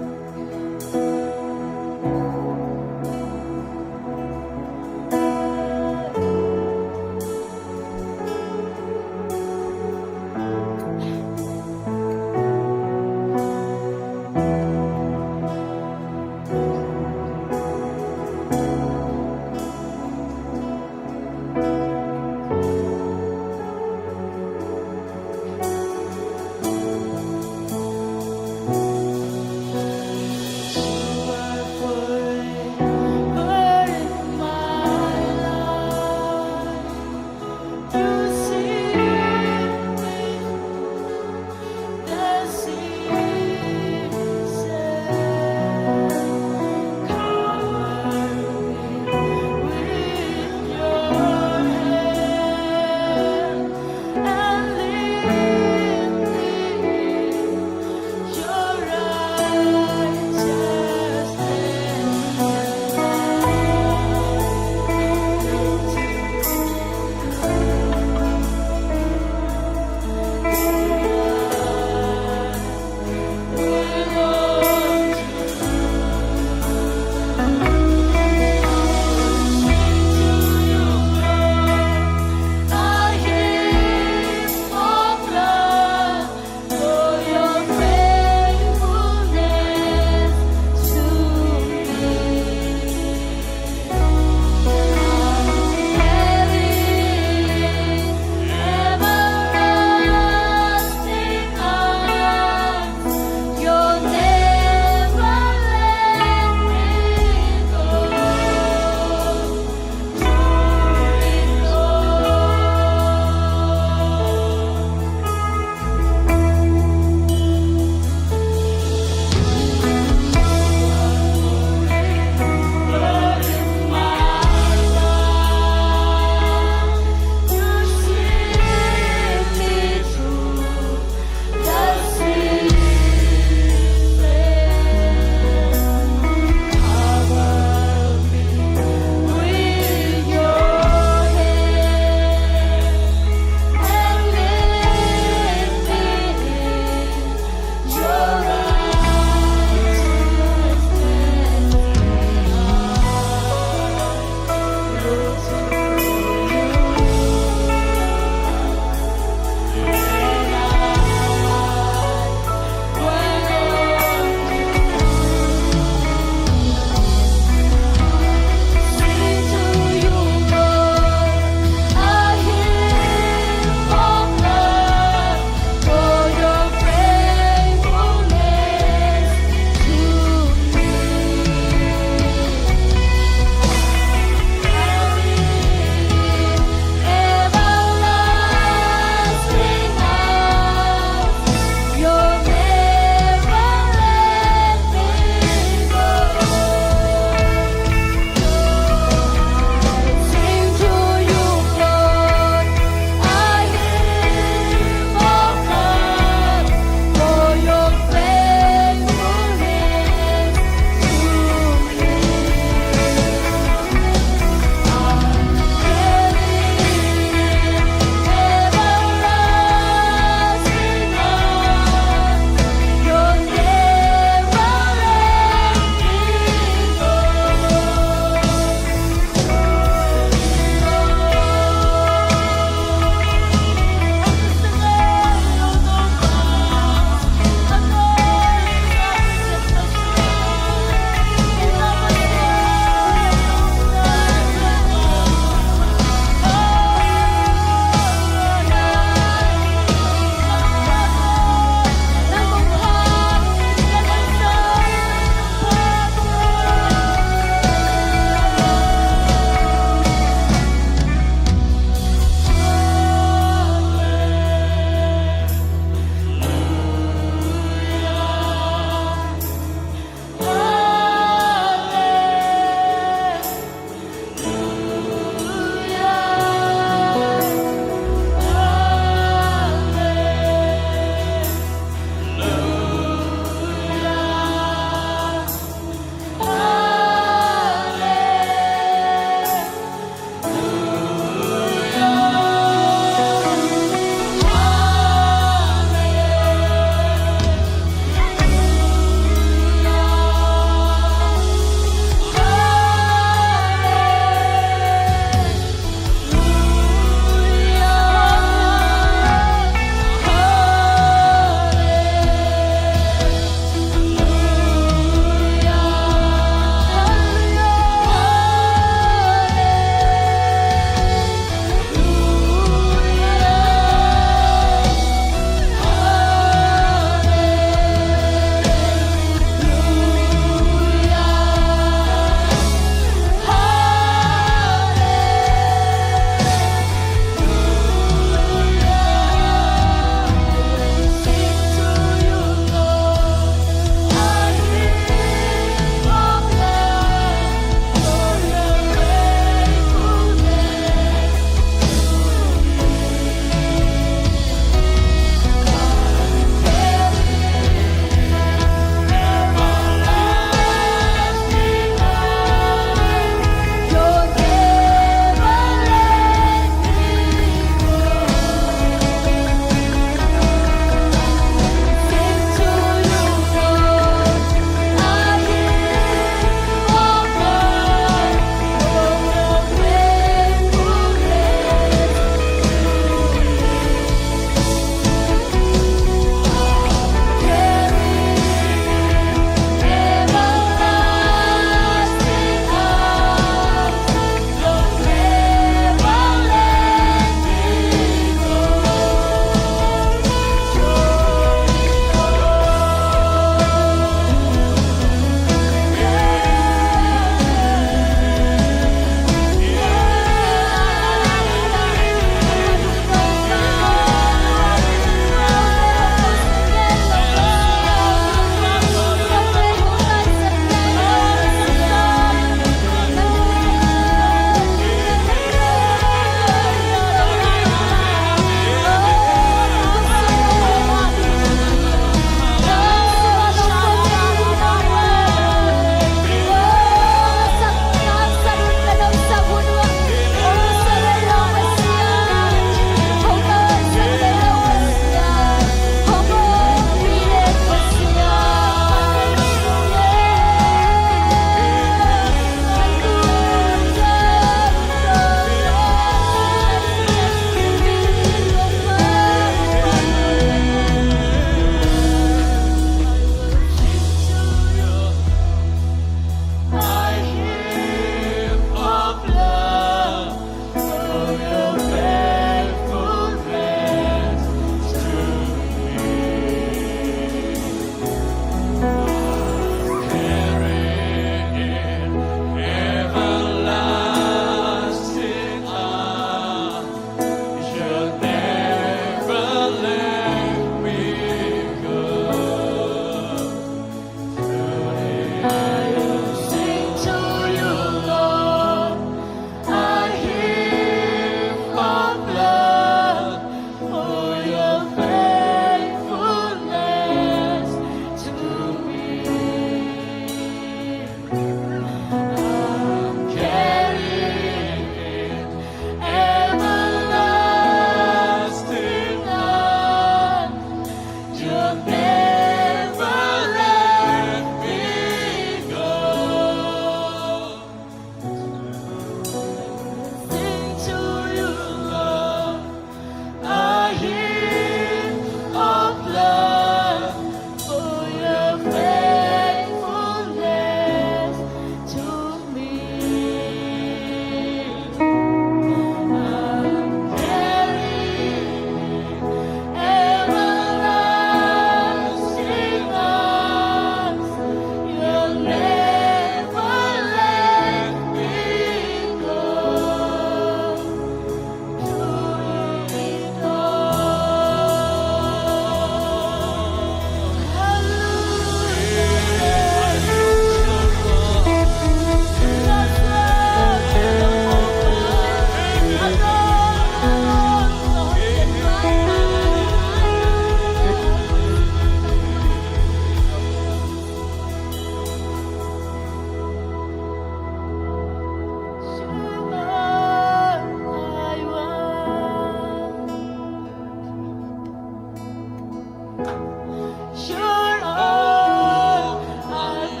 You're all I've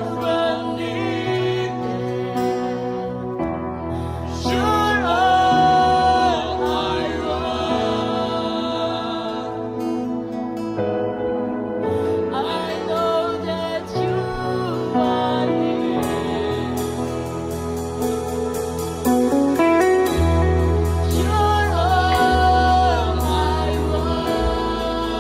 ever needed. You're all I want. I know that you are here. You're all I want.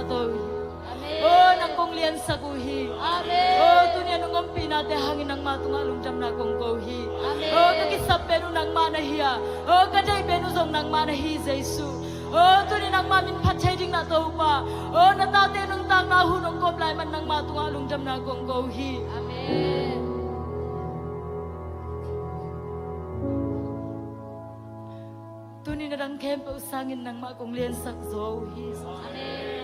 to hi. Amen. Oh, nang kong liansak uh hi. Amen. Oh, tuni a nong ompihnate hangin nangmah tungah lungdamna kong ko hi. Amen. Oh, ka kisap pen uh nangmah na hi a, oh, ka deih pen uh zong nangmah na hi, Jesu. Oh, tuni nangmah min phat thei ding na Topa. Oh, na tate nuntakna hun hong kawp lai man nangmah tungah lungdamna kong ko hi. Amen. Tuni na dang khempeuh sangin nangmah kong liansak zaw uh hi. Amen.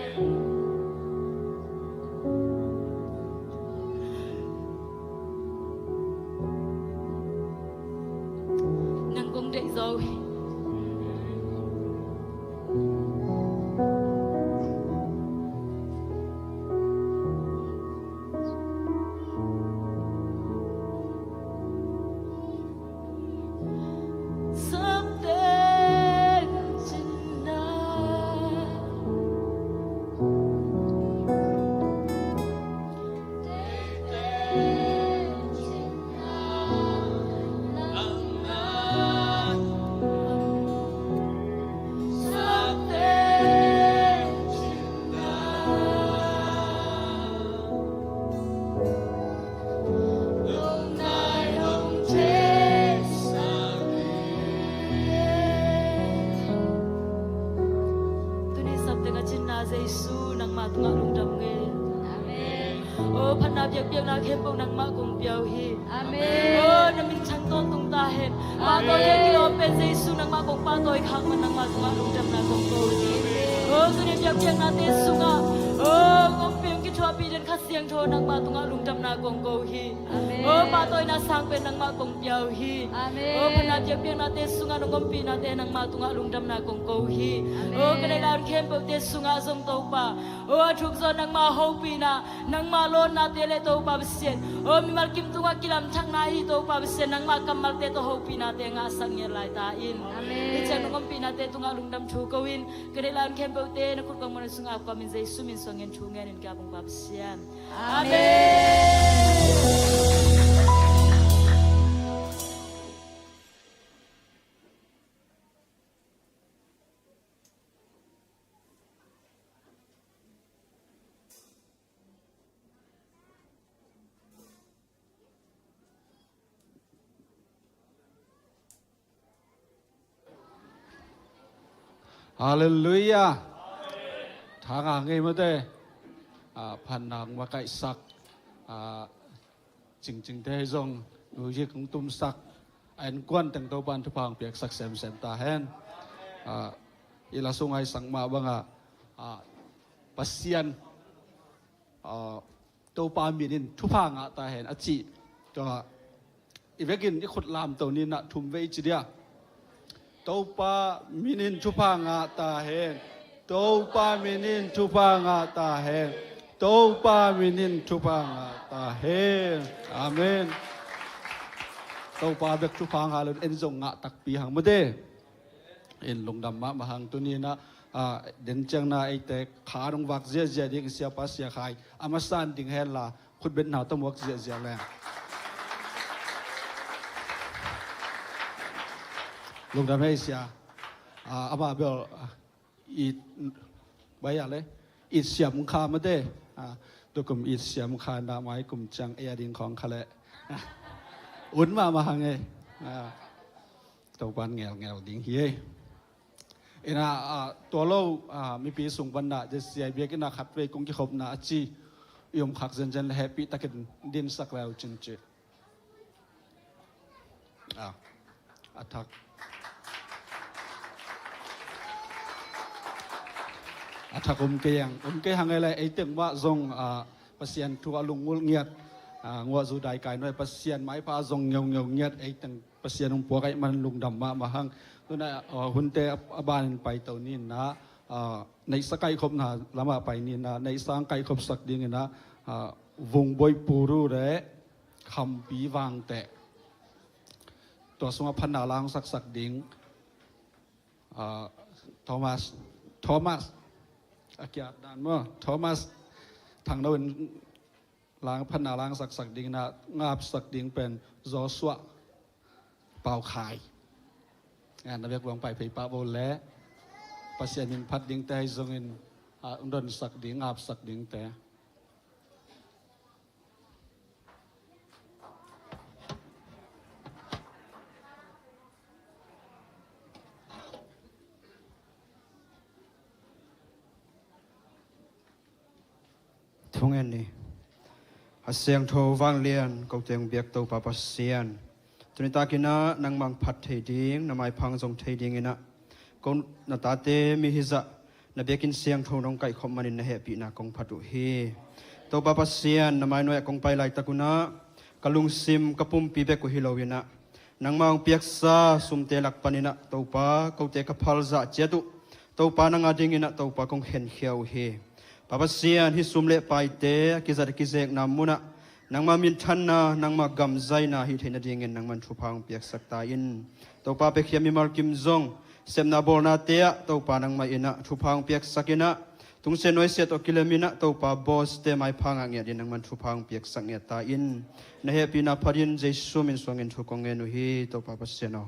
Nang kong deih zaw uh hi. Tuni sapteng a cinna Jesu nangmah tungah lungdam ngen. Amen. Oh, phatna biakpiakna khempeuh nangmah kong pia uh hi. Amen. Oh, na min thang tawntung ta hen. Amen. Pahtawi a kilawm pen Jesu nangmah kong pahtawi khak man nangmah tungah lungdamna kong ko uh hi. Amen. Oh, tuni biakpiaknate sungah, oh, kong pia kithuahpih den Kha Siangtho nangmah tungah lungdamna kong ko uh hi. Amen. Oh, pahtawina sang pen nangmah kong pia uh hi. Amen. Oh, phatna biakpiaknate sungah nong ompihnate nangmah tungah lungdamna kong ko uh hi. Amen. Oh, ka deih lai khempeuhte sungah zong Topa, oh, a thuk zaw nangmah hopihna, nangmah lawnnate le Topa Pasian, oh, mimal kim tungah kilamthakna hi Topa Pasian, nangmah kammalte tawh hopihnate ngahsak ngiat lai ta in. Amen. Hih ciang nong ompihnate tungah lungdam thu ko in, ka deih lai khempeuhte na khut kong muan sungah apkuamin Jesu min suang ngen thu ngen in ka pong Pa Pasian. Amen. Halleluiah. Thang a ngei mate. Ah, phatna hong makaihsak, ah, Cingcingte zong music hong tumsak, a innkuan teng Topa'n thupha hong piaksak semsem ta hen. Ah, i la sung a i sang mah bangah, ah, Pasian, ah, Topa min in thupha ngah ta hen a cih. Tua i vekin i khut lamto ni nah, thum vei ci dia. Topa min in thupha ngah ta hen. Topa min in thupha ngah ta hen. Topa min in thupha ngah ta hen. Amen. Topa bek thupha ngah lo in, en zong ngah takpi hang mate. In lungdam mahmah hang. Tuni nah, ah, den ciang nah eite kha dong vak ziahziah ding, siapa Sia Khai a masa in ding hen la, khutbetna tawh muak ziahziah leng. Lungdam ei sia. Ah, amah bel, ah, it, bai a le, it siam kha mate. Ah, tukum it siam kha nah, mai kum ciang ei a ding khawng kha le. Ah, un mahmah hang ei. Ah, Topa'n ngelngel ding hi ei. Ina, ah, tua lo, ah, mipi sung pan nah, J C I biakinn ah khatvei kong kikhopna a ci, i om khak zenzen le hehpih takin dinsak le uh cin ci. Ah, a thak. A thak um kei hang, um kei hang ei le, ei teng mah zong, ah, Pasian thu a lungngulh ngiat, ah, nguah zu daikai nuai Pasian maipha a zong ngeungeu ngiat ei teng Pasian hong puak ahih man lungdam mahmah hang. Tuna, ah, hunte a, a banin paito ni nah, ah, neihsa kaihkhopna lamah pai ni nah, neihsa hong kaihkhopsak dingin ah, ah, Vungboih Puru le Khampi Vangteh. Tua sungah phatna la hong saksak ding, ah, Thomas, Thomas, a kiat dan maw, Thomas Thangno in lang, phatna la hong saksak ding nah, ngapsak ding pen Joshua Pau Khai. Ngan na bek buang pai phei pah bo le, Pasian min phat dingte ahi zongin a, donsak ding, apsak dingte. Thungen ni. A siangtho vanglian, kote hong biak Topa Pasian, tuni takin ah nangmah hong phat thei ding, na maipha hong zong thei dingin ah, ko na tate mi hizah na biakinn siangtho nong kaihkhop manin na hehpihna kong phat uh hi. Topa Pasian, na mai nuai-ah kong pai laitak un ah ka lungsim ka pumpi bek uh hi loin ah, nangmah hong piaksa sumte lak panin ah Topa, kote ka phalzah ciat uh Topa, nang adingin ah Topa kong khenkhia uh hi. Pa Pasian, hih sum le paite a kizat a kizekna munah nangmah minthanna, nangmah gamzaina hih theih nadingin nangmah'n thupha hong piaksak ta in. Topa, piakhia mimal kim zong sepna bawlnate ah Topa, nangmah in ah thupha hong piaksak in ah, tungsiah nuaisiah tawh kilemin ah Topa, boss-te maipha ngah ngiat in nangmah'n thupha hong piaksak ngiat ta in. Na hehpihna phatin Jesu min suangin thu kong ngen uh hi, Topa Pasian aw.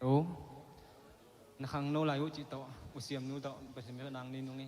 Hello. Na khangno lai uh cih tawh, U Siamnu tawh, Pasian min nang ni nung hi.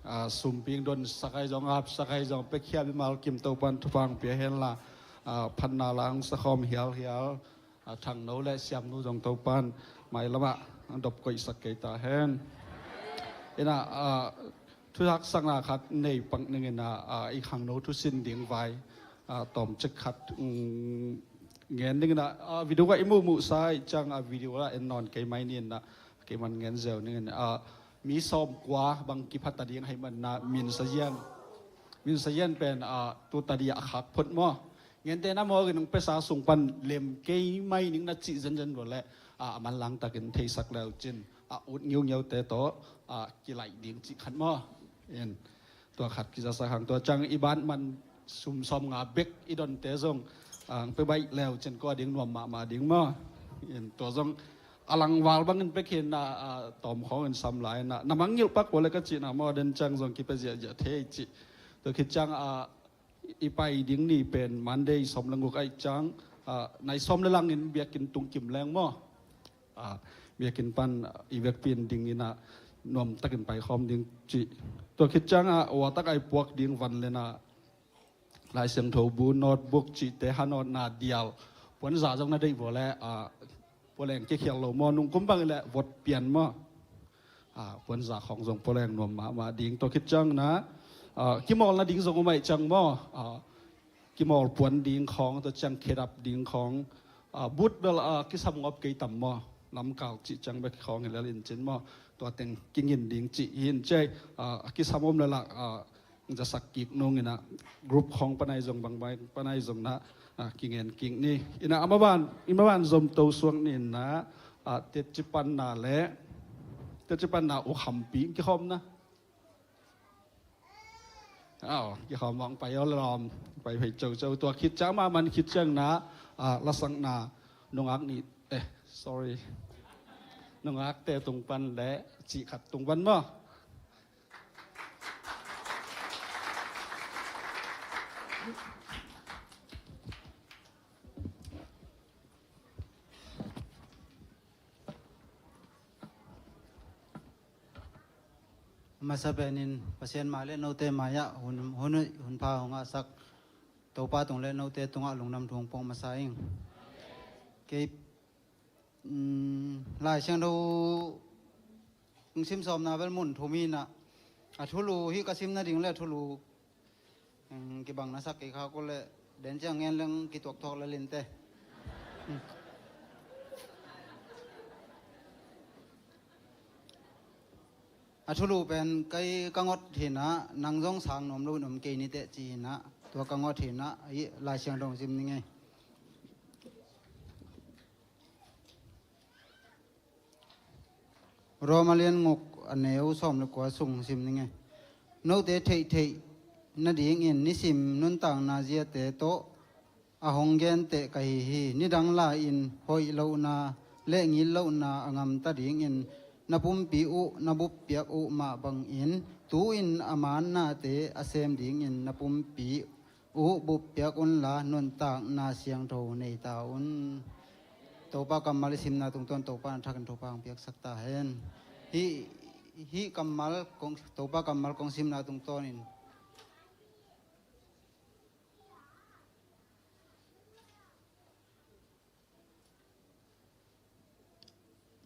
A, sumping don sakai zong, ap sakai zong, pekhiam i malkim Topan thupha pia henla, a, phatna lang sakhawm hialhial, a, thangno le siamnu zong Topan mailamah ang dop koihsak kei ta hen. Ina, a, thuhaksakna khat nei pak ningina, a, i khangno thusin ding vai, a, tawmcik khat, um, ngen ningina, a, video ka i muhmuhsa i ciang, a, video la en nawn kei mai nina, kei man ngen zeu ningin, a, mi sawmkua bang kiphata ding hei manna, min sazian, min sazian pen, a, tu tadi a khak phot maw. Ngente na maw, ginung pesa sung pan lem kei mai ning na cih zenzen lo le, a, a manlang takin theisak leu cin, a, ut ngiungiute tawh, a, kilaih ding cih khat maw. In. Tua khat kizasak hang, tua ciang i ban man sum sawmnga bek i donte zong, a, pe baih leu cin kua ding nuam mahmah ding maw. In, tua zong a langval bangin pekhin na, a, tawm khawngin sam lai na, na mangngilh pak ua le ka cihna maw, den ciang zong kipia ziahziah thei cih. Tua khit ciang, a, i pai ding ni pen Monday sawm le nguk ahih ciang, a, nai sawm le langin biakinn tung kim leng maw. A, biakinn pan, a, i vekpi in dingina nuamtakin paikhawm ding cih. Tua khit ciang, a, uatak ai puak ding van lena Lai Siangtho bu, notebook cihte, hanawtna dial, puanza zong na deih vua le, a, pualeng kikhial lo maw, nungkum bang le vot pian maw. A, puanza khawng zong pualeng nuam mahmah ding. Tua khit ciang na, a, kimawl nading zong um ahih ciang maw, a, kimawl puan ding khawng, tua ciang khedap ding khawng, a, but bel, a, kisam ngawp kei tam maw, lamkal cih ciang bek khawng hi lel in cin maw, tua teng kingin ding cih hi in cei, a, a kisam om le lak, a, zasak kik nung ina, group khawng panai zong bangbang panai zong na, a, kingen kik ni. Ina a maban, i maban zom to suak ni ina, a, tetci panna le, tetci panna u khampi kikhawm na. Aw, kikhawm bang pai aw lawm, pai phei cocau, tua khit ciang ma man khit ciang na, a, lasakna, nungak ni, eh, sorry. Nungakte tung pan le, cih khat tung pan maw. Masa penin Pasian mai le note mai-ah hun, hun, hun pha hong ngahsak Topa tung le note tungah lungdam thu hong phuang masa ing. Kei, um, Lai Siangtho hong sim sawmna bel mun thum hi na, a thulu hi ka sim nading le a thulu, um, kibang na sak kei kha ko le den ciang ngen leng kituakthuak le linte. A thulu pen kei ka ngot hi na, nang zong sang nuam lo in om kei ni teh ci hi na, tua ka ngot hi na, ahi Lai Siangtho sim ning ei. Roma lian nguk a neu sawm le kua sung sim ning ei. Note theihtheih nadingin nisim nuntakna ziate tawh a hong genteh ka hi hi. Nidang lai-in hoih lohna le ngit lohna a ngamta dingin na pumpi uh na buppiak uh mah bangin tu-in a mannate a sem dingin na pumpi uh buppiak unla nuntakna siangtho nei ta un. Topa kammal i simna tungtawn Topa na thakin Topa hong piaksak ta hen. Hih, hih kammal kong, Topa kammal kong simna tungtawnin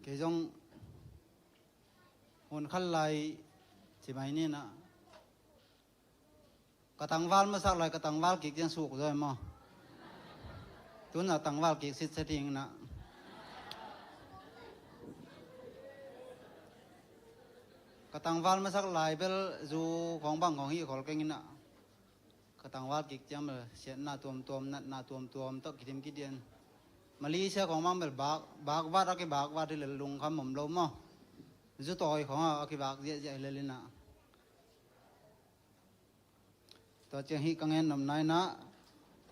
kei zong hun khat lai ci mai ni na. Ka tangval masak lai, ka tangval kik ciang suk zaw maw? Tuna tangval kik sitset hing na. Ka tangval masak lai bel zu khawng bang khawng hih khol keng in ah, ka tangval kik ciang bel siatna tuamtuam, natna tuamtuam tawh kidim kidian. Malaysia khawng bang bel bak, bakvat a kibakvat hi lel, lungkham om lo maw. Zu tawi khawng a kibak ziahziah hi lel in ah. Tua ciang hih ka ngen nopna in ah,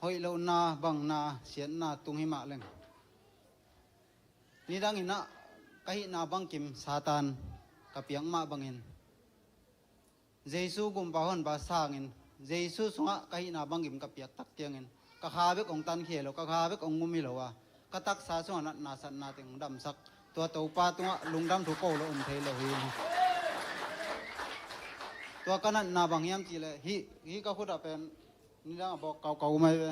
hoih lohna, bangna, siatna tung hi mah leng, nidang in ah ka hihna bangkim Satan ka piak mah bangin, Jesu Gumpa Honpa sangin, Jesu sungah ka hihna bangkim ka piak tak ciangin, ka kha bek hong tankhia hi lo, ka kha bek hong ngum hi lo a, ka taksa sungah natna satna teng hong damsak. Tua Topa tungah lungdam thu ko lo om thei lo hi. Tua ka natna bang hiam cih leh, hih, hih ka khut ah pen nidang a bawk kaukau om ahi ve.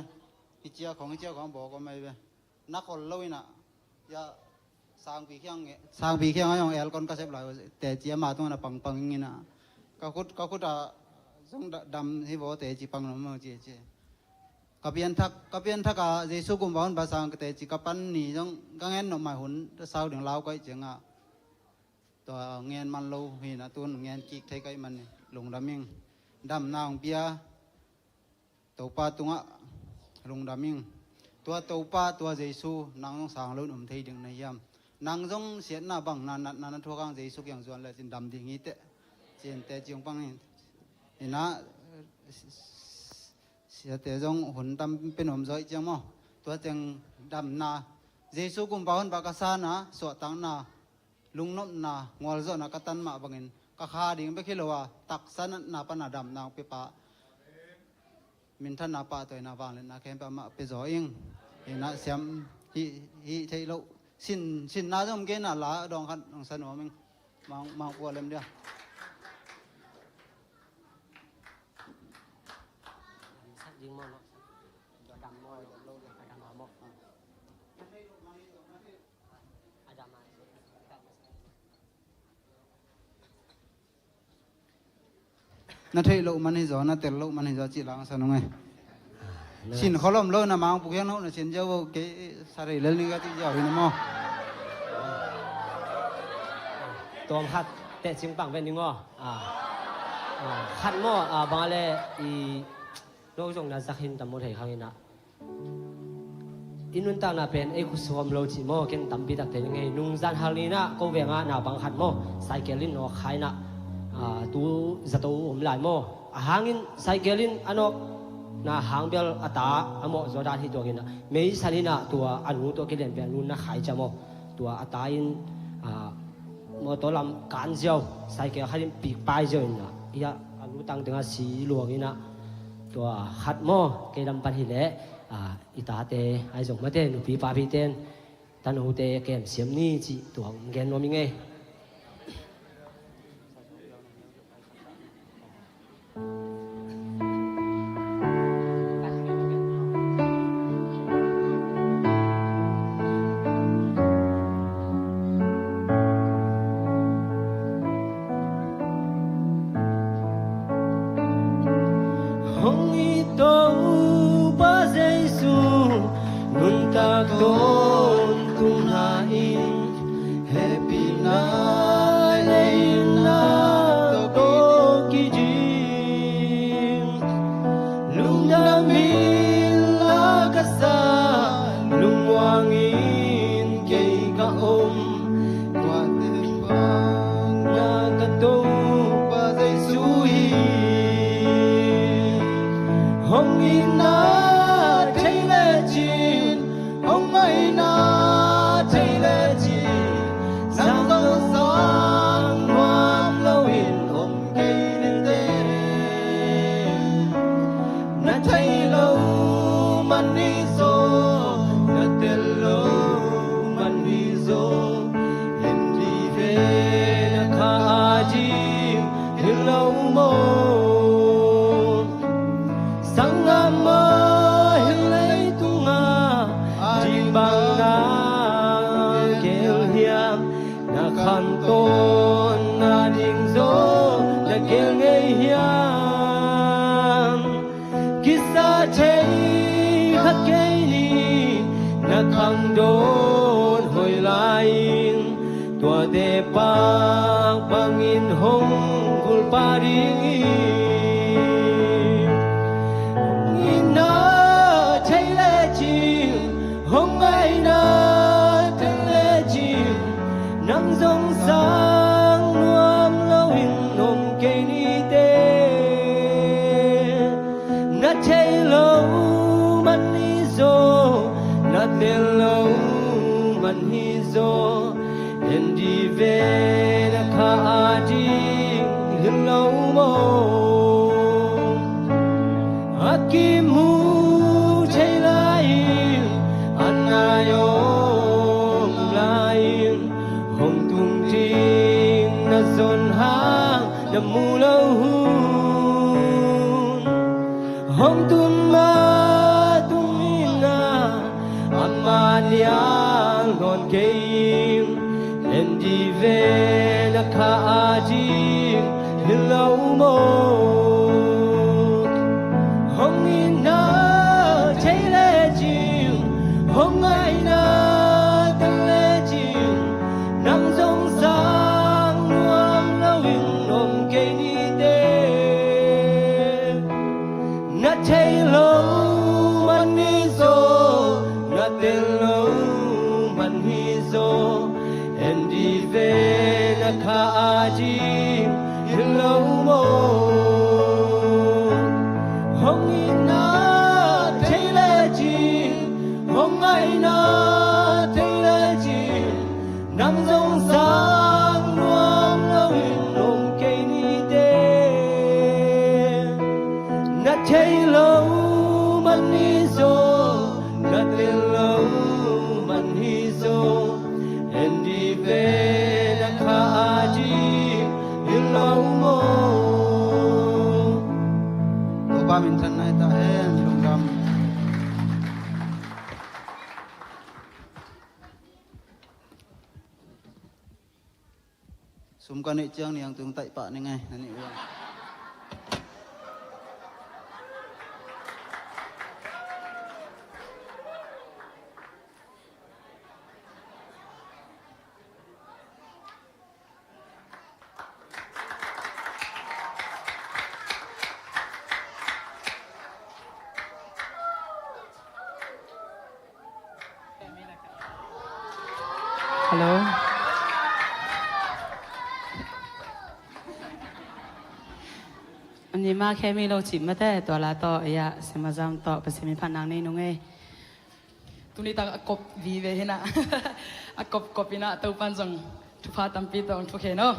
Hih cia khawng, hih cia khawng a bawk om ahi ve. Na khol lo in ah, ya, sangpi khiang, sangpi khiang a zong aircon ka sep lai uh, teci ama tungah na pangpang ing in ah. Ka khut, ka khut ah zong da-, dam hi vaw, teci pang lo maw ci ci. Ka pianthak, ka pianthak a Jesu Gumpa Honpa sang ka teci ka pan ni zong ka ngen nop mai, hun sau ding lau ka hih ciangah, tua ngen man lo hi in ah, tun ngen kik thei ka hih manin lungdam ing. Damna hong pia Topa tungah lungdam ing. Tua Topa, tua Jesu, nang zong sang lo in om thei ding na hiam? Nang zong siatna bangna, natna na thuak hang Jesu kiang zuan lecin dam ding hi teh. Cin teci hong pang in ah, siate zong hun tampi nuam zaw hi ciang maw. Tua ciang damna, Jesu Gumpa Honpa ka san a, suahtakna, lungnopna, ngualzawhna ka tan mah bangin, ka kha ding bek hi lo a, taksa natna pan a damna hong piapa, minthanna, pahtawina, vangliatna khempeuh amah pia zaw ing. Hi in ah siam, hih, hih theih loh. Sin, sinna zong om kei in ah, la dawng khat hong sa nuam ing. Mang, mang pua lem dia. Na theih loh man hi zaw, na tel loh man hi zaw cih lang sa nung e. Sin kholom lo, na mang puk hiang no, na sin ziau vo, kei sa rei lel ni ka cih ziau hi na maw. Tawm khat teh cing pang ven ning aw. Ah. Ah, khat maw, ah, bang a le i no zong na zak hin tam maw thei khang in ah. I nuntakna pen ei khut sung om lo cih maw, ken tampi takte ngei. Nungzan hal ni in ah ko vengah naupang khat maw, cycle in nawk kha in ah, ah, tu zato om lai maw. A hangin cycle in a nawkna hang bel a ta a mawh zaw dan hi tuak in ah, meisan in ah tua a nu tawh kilian pen a nu na khai cia maw. Tua a ta in, ah, mawtaw lam kan ziau, cycle khat in pik pai ziau in ah, hi ah a lutang tengah si luang in ah, tua khat maw, kei lam pan hi leh, ah, i tate, ahi zong mate, nupi papite in tanote kem siam ni cih tua hong gen nuam ing ei. Hong it Topa Jesu, nuntak tawntung na in, hehpihna ei na tawh kidim. Lungdam in la ka sa, lungmuang in kei ka om. Tua teng bang na ka Topa Jesu hi. Hong itna thei lecin, hong ngaihna thei lecin, sang zong sang nuam loin om kei ding teh. Na thei lo man hi zaw, na tel lo man hi zaw, en dih ve na kha a ding hi lo maw. Sanggam aw, hih leitungah a ding bang na gel hiam? Na khantawn na ding zaw na gel ngei hiam? Kisat thei khat kei ni, na khangdawn hoih lai-in, tuate Pak bangin hong gulpa ding hi. Hong itna thei lecin, hong ngaihna thei lecin, nang zong sang nuam loin om kei nite. Na thei lo man hi zaw, na tel lo man hi zaw, en dih ve, na kha ading hi lo maw? A kimu thei lai-in, a nai om lai-in, hong tung ding na zon hang na mu lo hun. Hong tun ma tung in a, amah liang nawn kei in, en dih ve, na kha ading hi lo maw? Hong itna thei lecin, hong ngaihna tel lecin, nang zong sang nuam loin om kei nite. Na thei lo man hi zaw, na tel lo man hi zaw, en dih ve, na kha ading hi lo maw? Hong itna thei lecin, hong ngaihna thei lecin, nang zong sang nuam loin om kei nite. Na thei lo man hi zaw, na tel lo man hi zaw, en dih ve, na kha ading hi lo maw? Topa minthanna hi ta hen, lungdam. Sum ka neih ciang niangtui taih pah ning ei, na nih uh. Hello. Ni ma khe mi lo cih mate, tua la tawh, ya, Semazam tawh, Pasian min phat nang nei nung ei. Tuni tak a kop vive hi na. A kop kop in a Topan zong thupha tampi tawh hong thukhen aw.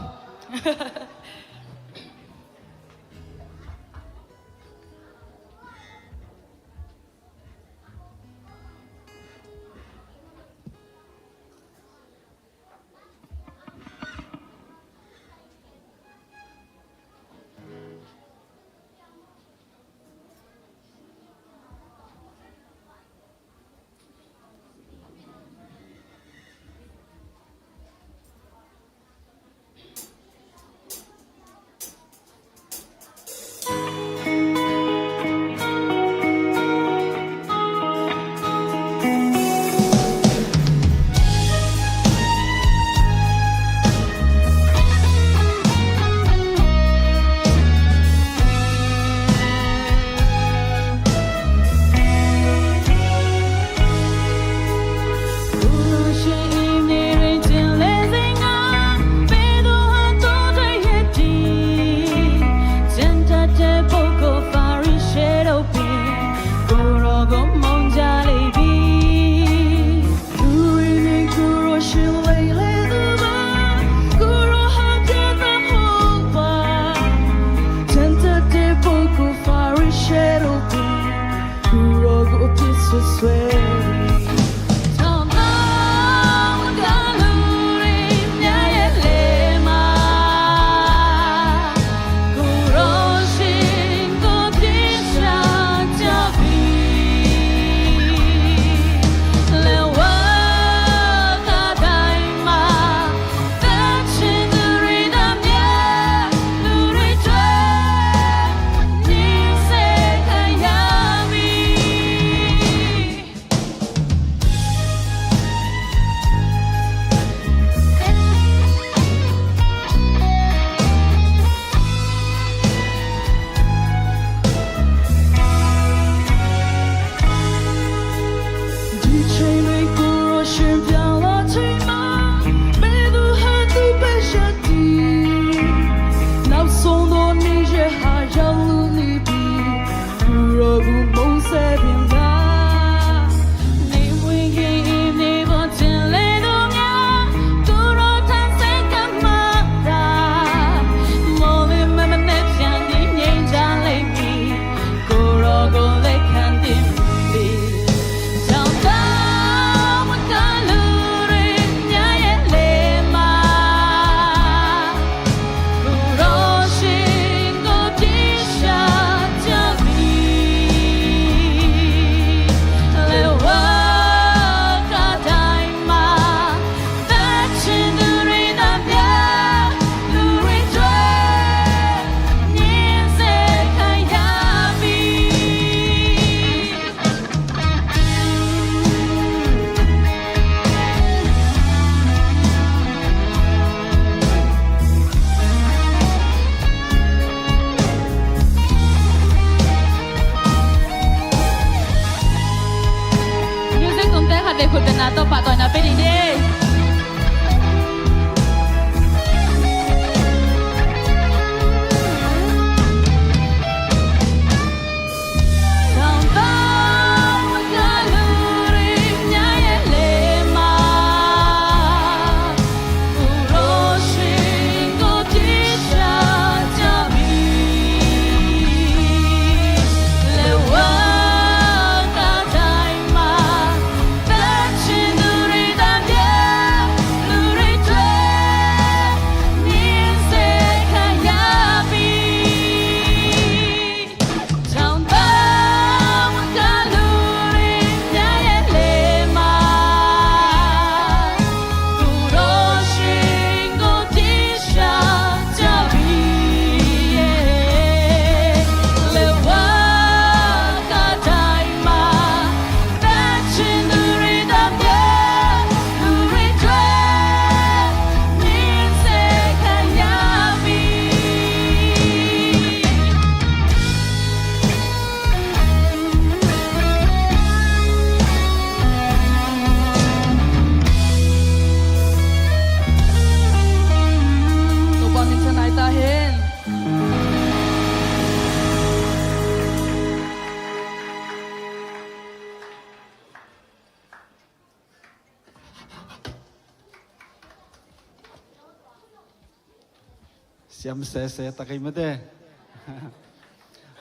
Siam sese ta kei mate.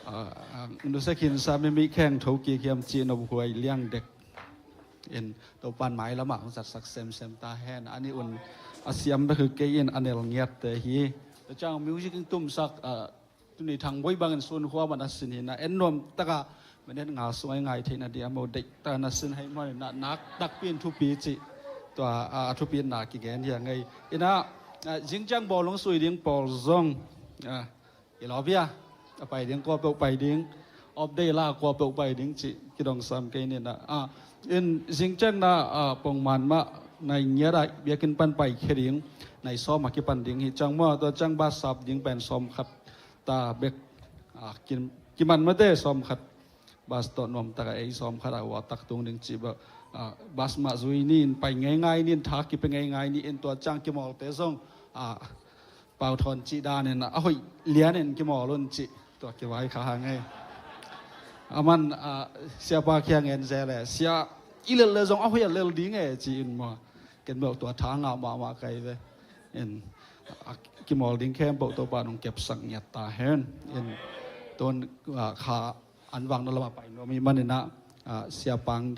Ah, ah, nuse khin sa mi mi kheng tho kik hiam ci nop huai liang dek. In Topan mailam ah hong zatsak semsem ta hen. Ani un a siam bek hi kei in a nel ngiatte hi. Tua ciang music in tumsak, ah, tuni Thang Boi bangin sun hua man a sin hi na en nuam taka minute nga sung a i ngai theihna ding a mo deih taka na sin hei mawh in na nak takpi in thupi cih. Tua, ah, a thupi in na kigen hi a ngei. Ina, ah, zingciang bawlung sui ding pawl zong, ah, i lawbia a pai ding, kua peuh pai ding, off day la kua peuh pai ding cih kidongsam kei nina. Ah, in zingciang na, ah, pongman mah nai ngiat ah biakinn pan pai khia ding, nai sawm a kipan ding hi ciang maw, tua ciang bus sap ding pen sawm khat ta bek, ah, kin, kiman mate sawm khat. Bus tawh nuam taka ei sawm khat a ua tak tung ding cih bek, ah, bus mah zui ni in pai ngeingai ni in tha kipia ngeingai ni in tua ciang kimawlte zong, ah, Pau Thawn cih danin a hoih lianin kimawl un cih tua kivai kha hang e. A man, ah, siapa kiang en ze le sia i lel le zong a hoih a lel ding e ci in maw. Ken beuh tua tha ngah mahmah kai ve. In, ah, kimawl ding khempeuh Topa nong kepsak ngiat ta hen. In, tun, ah, kha an vang na lam a pai nuam i manin ah, ah, siapang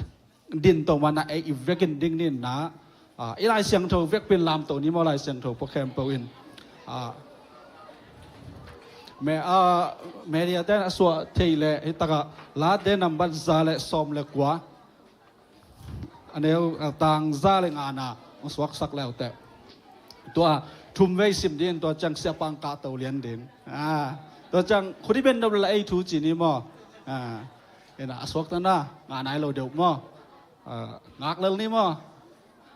din to mana ei i vekin ding nin na, ah, i Lai Siangtho vekpin lamto ni maw Lai Siangtho pua khempeuh in, ah, me, ah, media ten a suah thei le hi taka la te nambat za le sawm le kua a neu, ah, tang za le nga na hong suaksak leute. Tua thum vei sim ding tua ciang siapang kahto lian ding. Ah, tua ciang khudi ben dop le ei thu ci ni maw. Ah, ina a suak tana nga nai lo deuh maw. Ah, ngak lel ni maw.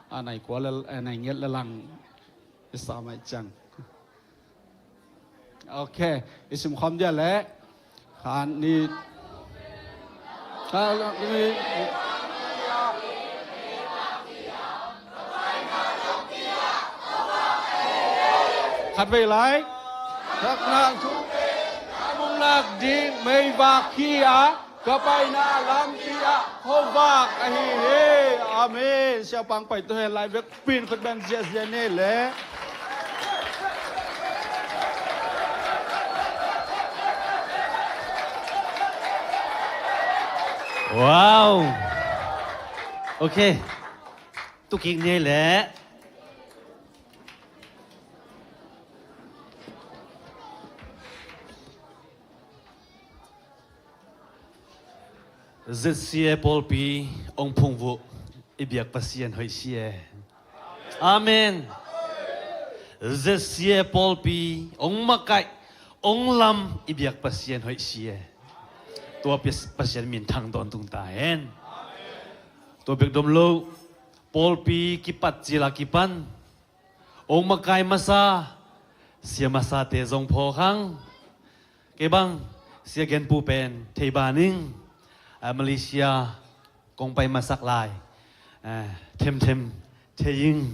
Ah, nai kua lel, eh, nai ngiat le lang. I sa mai ciang. Ok, i sim khawm dia le. Khan ni. Khan ni. Khat vei lai. Thakna thu. Mung lak ding meivak hi a. Ka paina lampi ah khuavak ahi hi. Amen. Siapang pai tu hen lai vekpin khut ben ziahziah ni le. Wow. Ok. Tukik ni le. Z C A pawlpi ong phungvuh i biak Pasian hoih si e. Amen. Z C A pawlpi ong makaih ong lam i biak Pasian hoih si e. Tua Pasian min thang dawn tung ta hen. Tua bek dom lo pawlpi kipat cila kipan ong makai masa sia masate zong phawk hang. Kei bang sia genpu pen thei baning, ah, Malaysia kong pai masak lai, ah, themthem thei ing.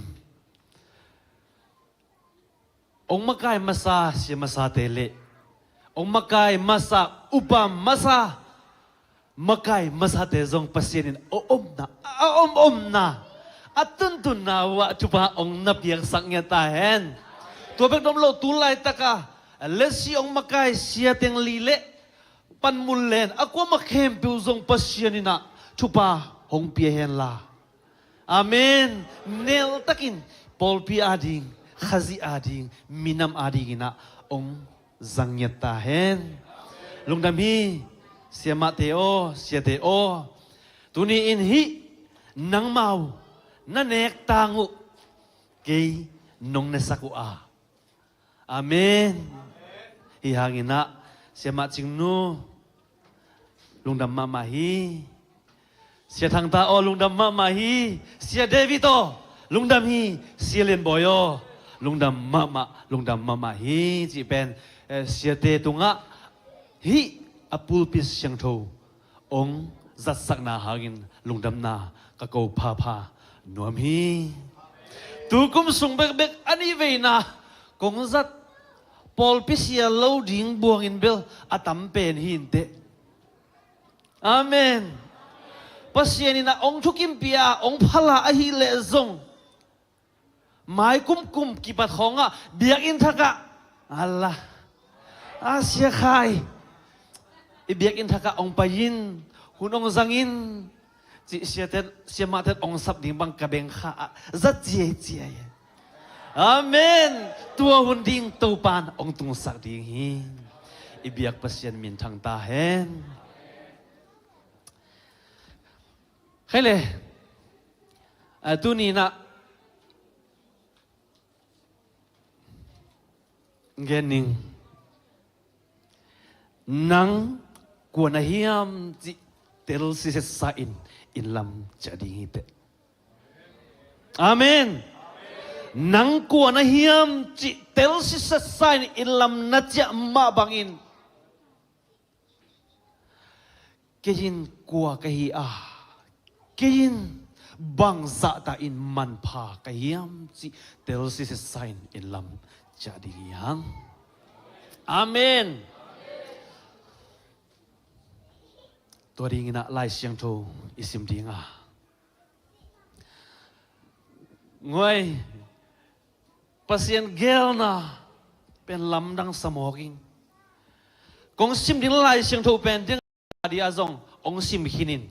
Ong makai masa sia masate le ong makai masa upa masa makai masate zong Pasian in a omna, a om omna, a tuntunna uh ah thupha ong na piaksak ngiat ta hen. Tua bek dom lo tu laitaka lesi ong makai sia teng li le panmun len a kuama khempeuh zong Pasian in ah thupha hong pia hen la. Amen. Neltakin pawlpi ading, Khazih ading, minam ading in ah ong zang ngiat ta hen. Lungdam hi, siamahte aw, siate aw. Tuni in hih nangmau na nek tang uh kei nong nesak uh a. Amen. Hi hangin ah siamah Cingnu lungdam mahmah hi. Sia Thangta aw lungdam mahmah hi. Sia David aw lungdam hi. Sia Lianbawi aw lungdam mahmah, lungdam mahmah hi. Cih pen, eh, siate tungah hih a pulpit siangtho ong zatsakna hangin lungdamna ka ko phapha nuam hi. Tukum sung bekbek a nih veina kong zat pawlpi sia lo ding buangin bel a tam pen hi inteh. Amen. Pasian in ah ong thukimpih a ong phala ahih leh zong mai kumkum kipat khawngah biakinn thakah Allah, a Sia Khai, i biakinn thakah hong pai in, hun hong zang in, cih siate, siamahte hong sap ding bang ka bengkha ah za ciaiciai. Amen. Tua hun ding Topa'n hong tungsak ding hi. I biak Pasian minthang ta hen. Khaile, a, tuni-in ah gen ning. Nang kua na hiam cih tel sisesa in inn lam ciah ding hi teh. Amen. Nang kua na hiam cih tel sisesa in inn lam na ciah mah bangin, kei in kua ka hi a, kei in bang zahta in manpha ka hiam cih tel sisesa in inn lam ciah ding hi hang. Amen. Tua dingin ah Lai Siangtho i sim ding a, ngoi, Pasian geelna pen lamdang sa mawk ing. Kong sim ding Lai Siangtho pen ding a dia zong hong sim khin in.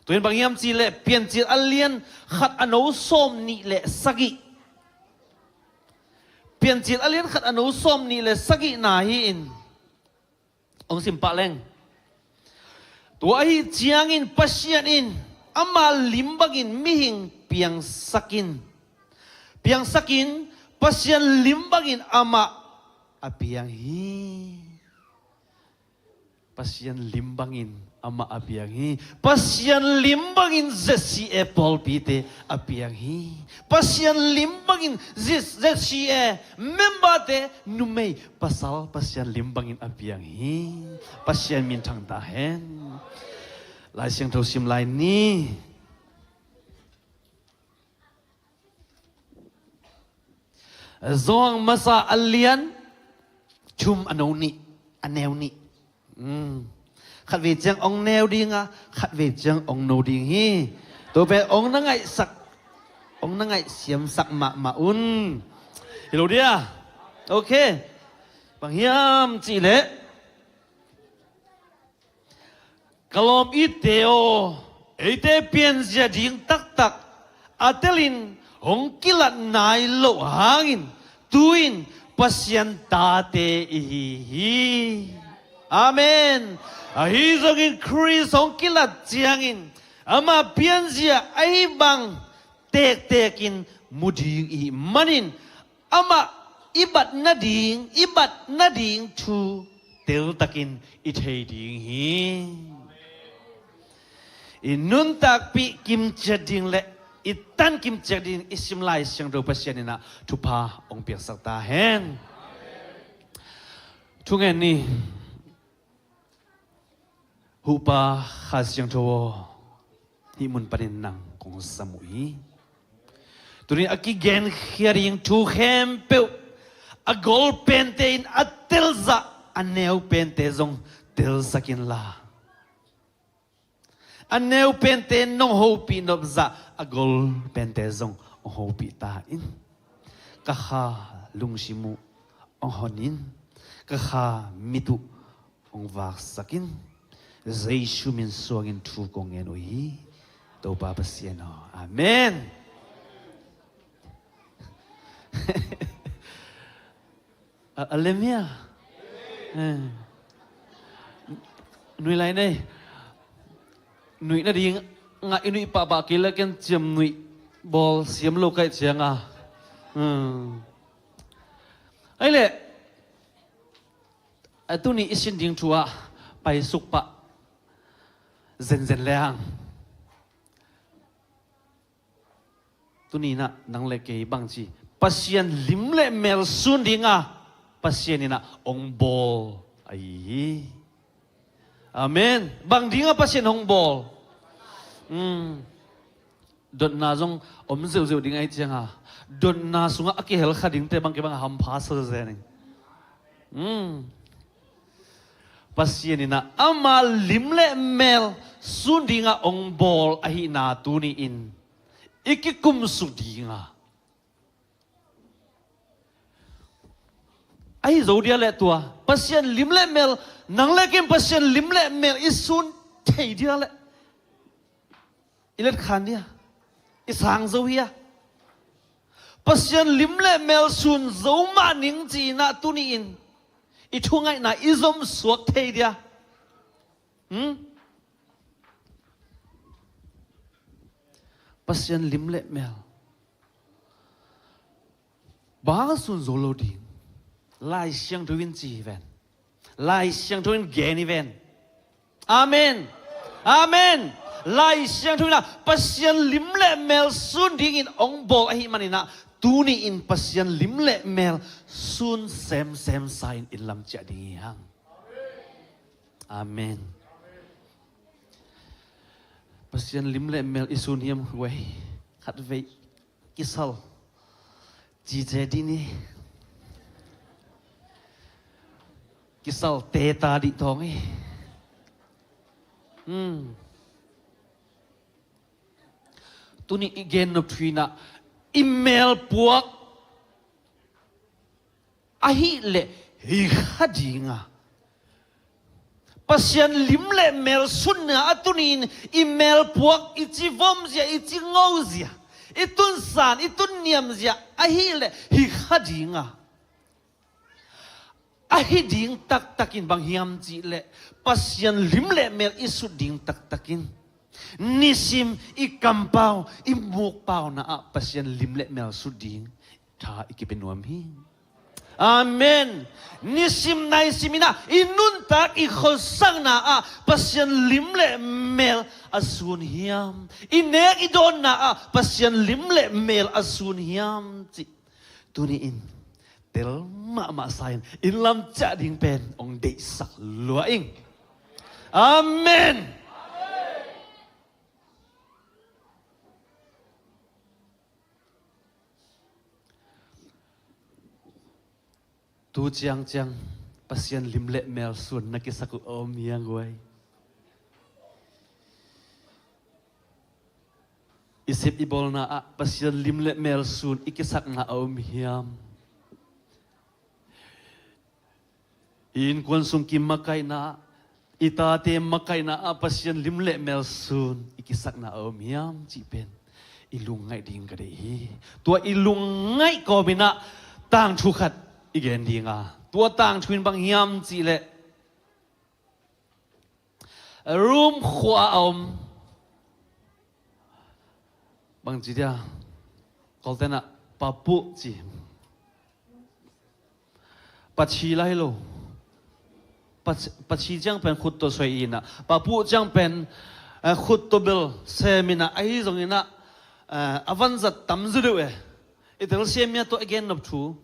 Tua in bang hiam cih leh Piancil a lian khat a no sawm nih le sagih. Piancil a lian khat a no sawm nih le sagih na hi in. Hong sim pah leng. Tua ahi ciangin Pasian in ama lim bangin mihing piangsak in, piangsak in Pasian lim bangin amah a piang hi. Pasian lim bangin amah a piang hi. Pasian lim bangin Z C A pawlpite a piang hi. Pasian lim bangin Z-, Z C A memberte numei pasal Pasian lim bangin a piang hi. Pasian minthang ta hen. Lai Siangtho sim lai ni. Johan masa a lian thum a no nih, a neu nih. Hmm. Khatvei ciang hong neu ding a, khatvei ciang hong no ding hi. Tua pen hong na ngaihsak, hong na ngaihsiamsak mahmah un. Hi lo dia. Ok. Bang hiam cih leh, ka lawm itte aw, eite pianzia ding taktak a telin hong kilat nai loh hangin tu-in Pasian tate i hi hi. Amen. Ahi zongin Khrist hong kilat ciangin ama pianzia ahi bang tektekin mu ding i hih manin amah i bat nading, i bat nading thu teltakin i thei ding hi. I nuntakpih kimciat ding le i tan kimciat ding i sim Lai Siangtho Pasian in ah thupha hong piaksak ta hen. Thungen ni. Huhpa Kha Siangtho aw, hih mun panin nang kong sam uh hi. Tuni a kigenkhia ding thu khempeuh a gol pente in a telzah a neu pente zong telsak inla, a neu pente nong hopih nopzah a gol pente zong hong hopih ta in. Ka kha lungsim uh hong hon in, ka kha mit uh hong vaksak in. Jesu min suangin thu kong ngen uh hi, Topa Pasian aw. Amen. A, a lem hia? Eh. Nuih lai nei. Nuih nading ngah i nuih pahpah kei le ken ciam nuih bawl siam lo kaih cianga. Hmm. Ai leh, a tuni i sin ding thu ah paisuk pah zenzen le hang. Tuni-in ah nang le kei bangci Pasian lim le mel sun dinga Pasian in ah hong bawl ahi hi. Amen. Bang dinga Pasian hong bawl? Hmm. Dotna zong om zeuhzeuh ding ahi cianga, dotna sungah a kihel kha dingte bang kibang a hampha sa zen ing. Hmm. Pasian in ah ama lim le mel sun dinga hong bawl ahihna tuni-in i kikumsuk dinga, Ei zo dia leh tua Pasian lim le mel, nang le ken Pasian lim le mel i sun thei dia leh i letkhan dia, i sang zo hia? Pasian lim le mel sun zo mah ning ci-in ah tuni-in i thungaihna i zom suak thei dia? Hmm? Pasian lim le mel bang sun zo lo ding? Lai Siangtho in ci hi ven. Lai Siangtho in gen hi ven. Amen. Amen. Lai Siangtho in ah Pasian lim le mel sun dingin ong bawl ahih manin ah tuni-in Pasian lim le mel sun semsem sa-in inn lam ciah ding hi hang. Amen. Pasian lim le mel i sun hiam? Huai, khat vei kisal cice dih ni. Kisal teta dih thawng hi. Hmm. Tuni i gen nop thu in ah i mel puak ahih leh hi kha ding a, Pasian lim le mel sunna a tuni-in i mel puak, i ci vom zia, i ci ngo zia, i tun san, i tun niam zia ahih leh hi kha ding a, ahi ding taktakin bang hiam cih leh Pasian lim le mel i sut ding taktakin nisim i kampau, i mukpauna ah Pasian lim le mel sut ding tha i kipia nuam hi. Amen. Nisim naisim in ah i nuntak, i khuasakna ah Pasian lim le mel a sun hiam? I nek i dawnna ah Pasian lim le mel a sun hiam cih tuni-in tel mahmah sa-in inn lam ciah ding pen ong deihsak lua ing. Amen. Tu ciangciang Pasian lim le mel sun na kisak uh a om hiang guai. I sep i bawlna ah Pasian lim le mel sun i kisakna a om hiam? I innkuan sung kim makaihna, i tate makaihna ah Pasian lim le mel sun i kisakna a om hiam cih pen i lungngaih ding ka deih hi. Tua i lungngaih kawmin ah tangthu khat i gen ding a, tua tangthu in bang hiam cih leh Rom khua a om. Bang ci dia, Kawlten ah papu ci. Pachi lai lo. Pachi, pachi ciang pen khut tawh soi in ah, papu ciang pen, eh, khut tawh bel sem in ah, ahi zongin ah, eh, a vanzat tam zaw deuh e. I telsiam mia tua i gen nop thu.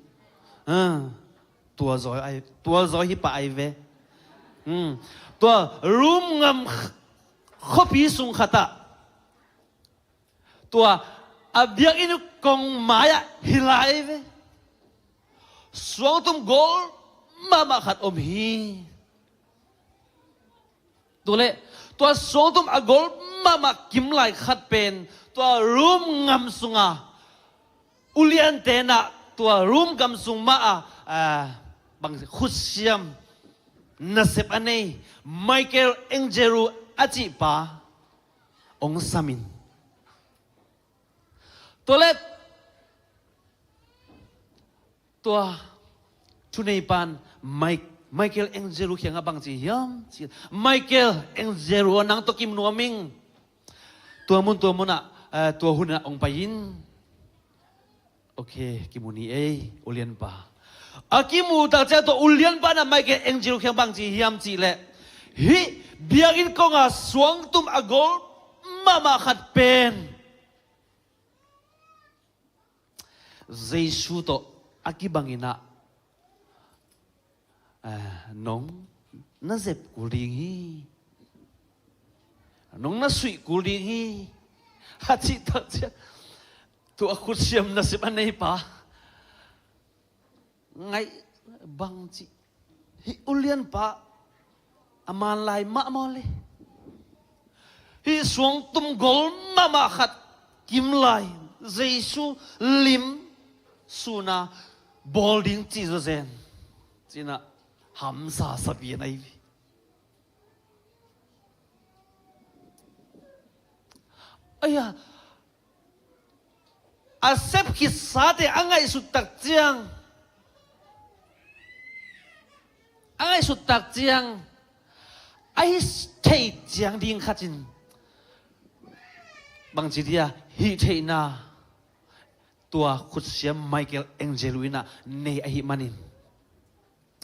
Ah, tua zaw ai, tua zaw hi pah ai ve. Hmm. Tua Rom ngam kh-, khuapi sung khat ah, tua a biakinn kong mai-ah hi lai ve. Suangtum gol mahmah khat om hi. Tua leh tua suangtum a gol mahmah kimlai khat pen tua Rom ngam sunga uliante in ah tua Rom gam sung mah a, ah, bang khutsiam nasep a nei Michelangelo a cih pa ong sam in. Tua leh tua thuneipa in Mike, Michelangelo kiangah bang ci hiam cih, Michelangelo, nang tawh kimu nuam ing. Tua mun tua mun ah, eh, tua hun ah ong pai in. Ok, kimu ni ei, ulianpa. A kimu tak ciang tua ulianpa in ah Michelangelo kiang bang ci hiam cih leh, hih biakinn kong a suangtum a gol mahmah khat pen Jesu tawh a kibang in ah, eh, nong na zep kul ding hi. Nong na suih kul ding hi. A cih tak ciang tua khutsiam nasep a nei pa ngaih bang cih. Hih ulianpa a man lai mahmah le. Hih suangtum gol mahmah khat kimlai Jesu lim sun a bawl ding cih zawzen. Cinah hamsa sapian ahi ve. Aya, a sep khitsate a ngaihsut tak ciang, a ngaihsut tak ciang, a hih theih ciang ding khat in bangci dia hih theihna tua khutsiam Michael Angelo inah nei ahih manin,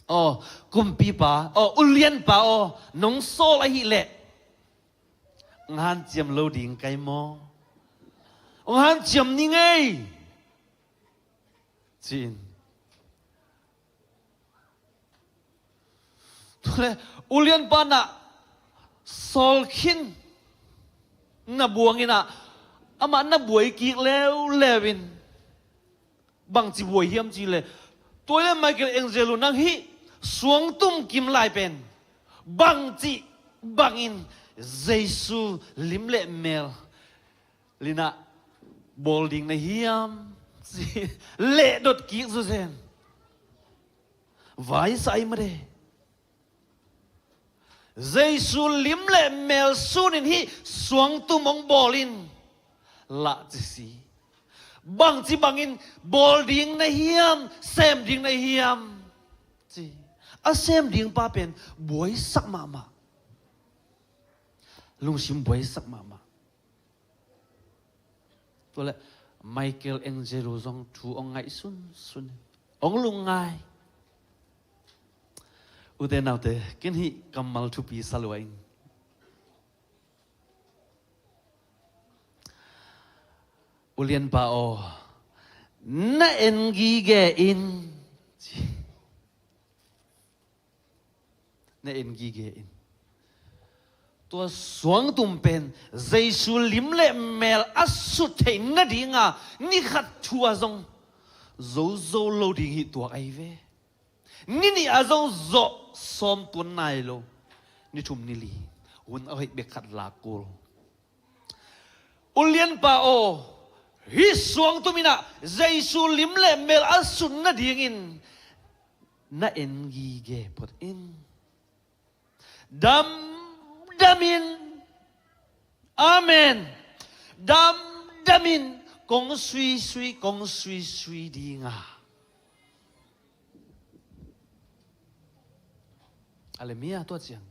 aw kumpipa, aw ulianpa aw, nong sawl ahih leh hong hanciam lo ding kai maw? Hong hanciam ni ngei, ci-in. Tule ulianpa nah sawl khin na buang inah, amah na buai kik leuleu in, bangci buai hiam ci le, tua le Michael Angelo nang hih suangtum kim lai pen bangci bangin Jesu lim le mel linah bawl ding na hiam? Lehdot kik zuzen. Vaisa ai made. Jesu lim le mel sunin hih suangtum hong bawl in lah ci si. Bangci bangin bawl ding na hiam, sem ding na hiam? Ci. A sem ding pa pen buaisak mahmah. Lungsim buaisak mahmah. Tua le Michael Angelo zong thu hong ngaihsun sun, hong lungngai. Ute naute, ken hih kammal thupi sa lua ing. Ulianpa aw, na en gige in. Na en gige in. Tua suangtum pen Jesu lim le mel a sut theih nadinga ni khat thu ah zong zozo lo ding hi tuak ahi ve. Ni nih ah zong zawh sawm tuan nai lo. Ni thum ni li hun a hoih bek khat lak kul. Ulianpa aw, hih suangtum inah Jesu lim le mel a sut nadingin na en gige phot in. Damdamin. Amen. Damdamin kong suisui, kong suisui dinga. A le mia tua ciang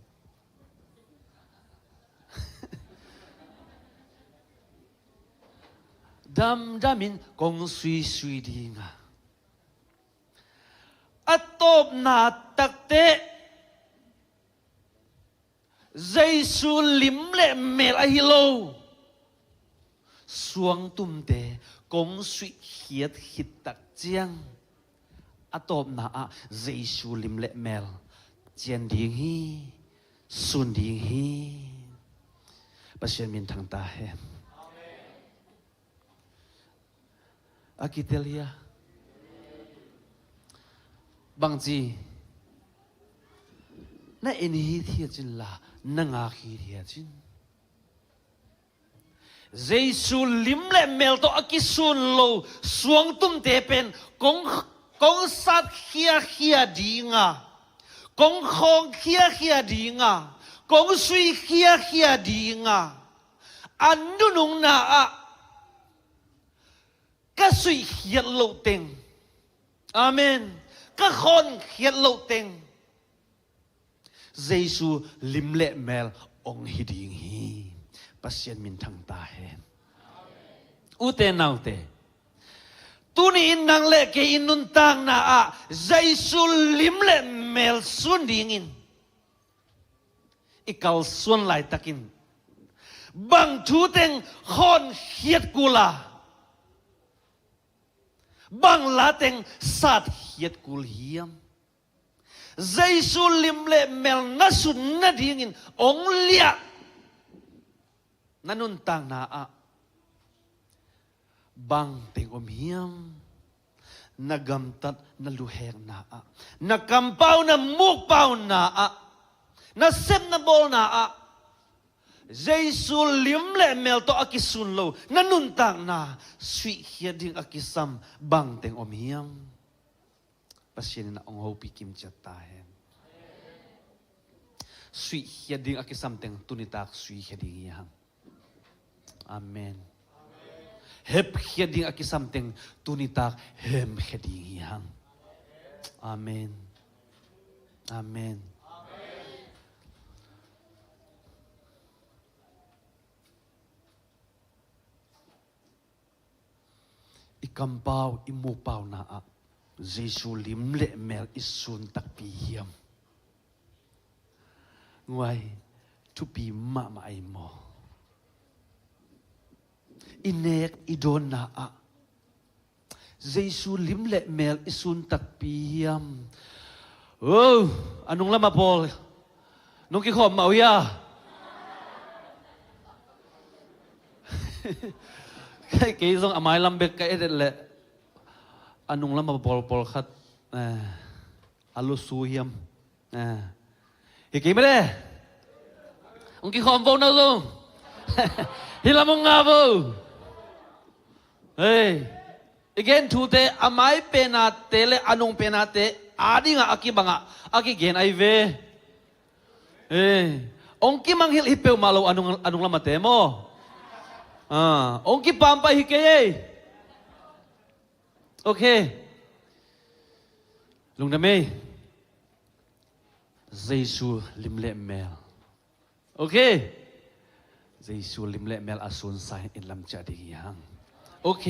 damdamin kong suisui dinga. A tawpna takte Jesu lim le mel ahi lo suangtumte kong suihkhiat khit tak ciang, a tawpna ah Jesu lim le mel cian ding hi, sun ding hi. Pasian min thang ta hen. A kitel hia? Bangci? Na en hi thia cin la, na ngak hi thia cin. Jesu lim le mel tawh a kisun lo suangtumte pen kong, kong sat khiakhia dinga, kong khawng khiakhia dinga, kong sui khiakhia dinga, a nunungna ah ka suihkhiat loh teng, amen, ka khawnkhiat loh teng Jesu lim le mel ong hi ding hi. Pasian min thang ta hen. Ute naute, tuni in nang le kei i nuntakna ah Jesu lim le mel sun dingin i kalsuan laitakin bang thu teng khawnkhiat kul a, bang la teng satkhiat kul hiam? Jesu lim le mel na sun nadingin ong liah na nuntakna ah bang teng om hiam? Na gamtat na luhekna ah, na kampau na mukpauna ah, na sep na bawlna ah Jesu lim le mel tawh a kisun lo na nuntakna suihkhiat ding a kisam bang teng om hiam? Pasian in a hong hopih kimciat ta hen. Suihkhia ding a kisam teng tuni tak suihkhia ding hi hang. Amen. Hepkhia ding a kisam teng tuni tak hemkhia ding hi hang. Amen. Amen. I kampau, i mupauna ah Jesu lim le mel i sun takpi hiam? Nguai, thupi mahmah ei maw? I nek i dawnna ah Jesu lim le mel i sun takpi hiam? Oh, a nung lamah pawl, nong kikhawm mah uh hia? Kei, kei zong a mailam bek ka et et leh a nung lamah pawl, pawlkhat, eh, a lusu hiam? Eh. Hi kei mah le. Hong kikhawm vo na zong. Hi lam hong nga vo. Hei. I gen thute a mai penate le a nung penate a dingah a kibangah a kigen ahi ve. Hei. Hong kimanghilh hi peuhmah lo a nung, a nung lamate maw? Ah, hong kipampai hi kei ei. Ok. Lungdam ei. Jesu lim le mel. Ok. Jesu lim le mel a sunsa in lam ciah ding hi hang. Ok.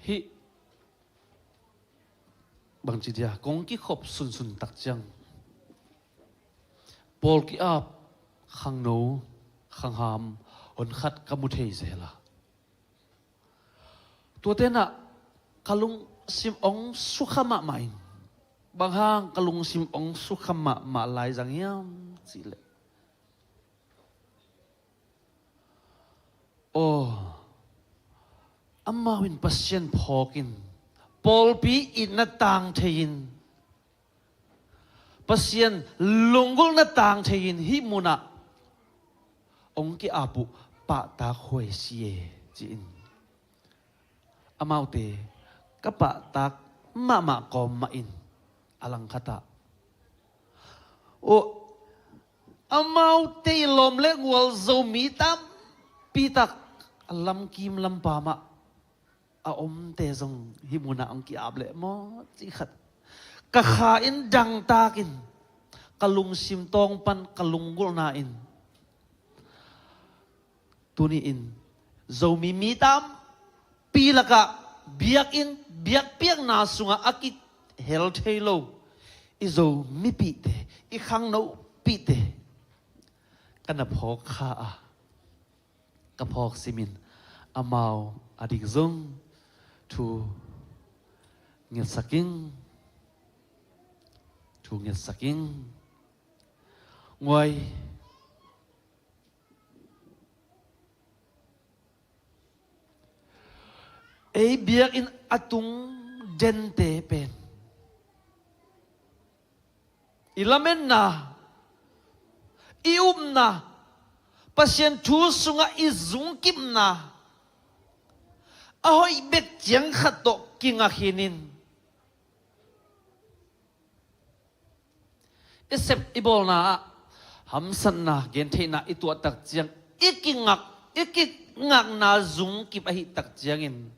Hih bangci dia kong kikhop sunsun tak ciang pawl ki-ap khangno, khangham honkhat ka mu thei zel a, tua tenah ka lungsim hong sukha mahmah in, bang hang ka lungsim hong sukha mahmah lai zang hiam cihleh, aw, amau in Pasian phawk in, pawlpi itna tang thei in, Pasian lunggulhna tang thei in, hih munah hong ki-ap uh pahtak huai si e, ci-in amaute ka pahtak mahmah kawm mah in, a langkhatah, aw, amaute i lawm le gual Zomi tampi tak a lamkim lampa mah a omte zong hih munah hong ki-ap leh maw, cih khat ka kha in dangtak in, ka lungsim tawng pan ka lunggulhna in, tuni in Zomi mi tampi lakah biakinn biakpiakna sungah a kihel thei lo i Zomipihte, i khangnopihte ka na phawk kha a, ka phawk simin amau a dik zong thu ngetsak ing, thu ngetsak ing. Nguai, ei biakinn a tung dente pen i lametna, i upna, Pasian thu sungah i zungkipna a hoih bek ciang khat tawh kingak khin in, i sep i bawlna ah hamsatna, gentheihna i tuah tak ciang i kingak, i kingakna zungkip ahih tak ciangin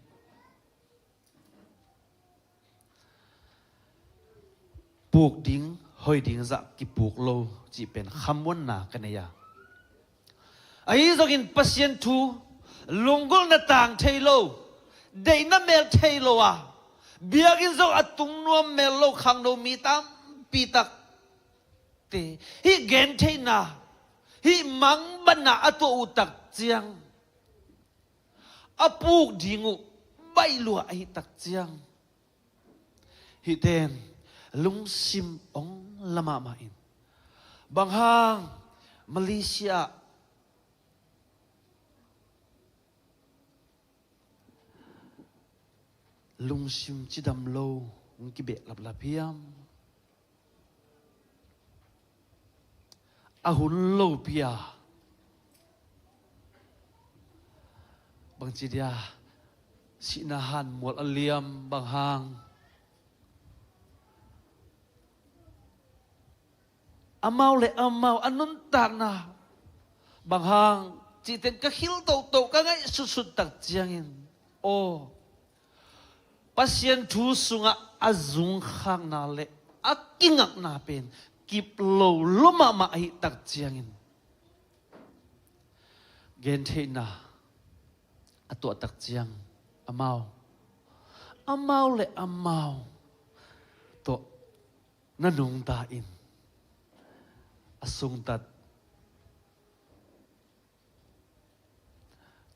puk ding, hoih ding zah kipuk lo cih pen khamuanna ka nei a, ahi zongin Pasian thu lunggulhna tang thei lo, deihna mel thei lo a, biakinn zong a tung nuam mel lo khangno mi tampi takte hih gentheihna, hih mangbatna a tuah uh tak ciang a puk ding uh baih lua ahih tak ciang, hihte in lungsim hong la mahmah in, bang hang Malaysia ah lungsim cidam lo hong kibehlaplap hiam? a hun lopi a, bangci dia sihna han mual a liam bang hang, amau le amau a nuntakna bang hang cihten ka khil tohtoh, ka ngaih sutsut tak ciangin, aw, Pasian thu sungah a zungkhakna le a kingakna pen kip lo lua mahmah ahih tak ciangin, gentheihna a tuah tak ciang, amau, amau le amau tawh na nungta in a sungtat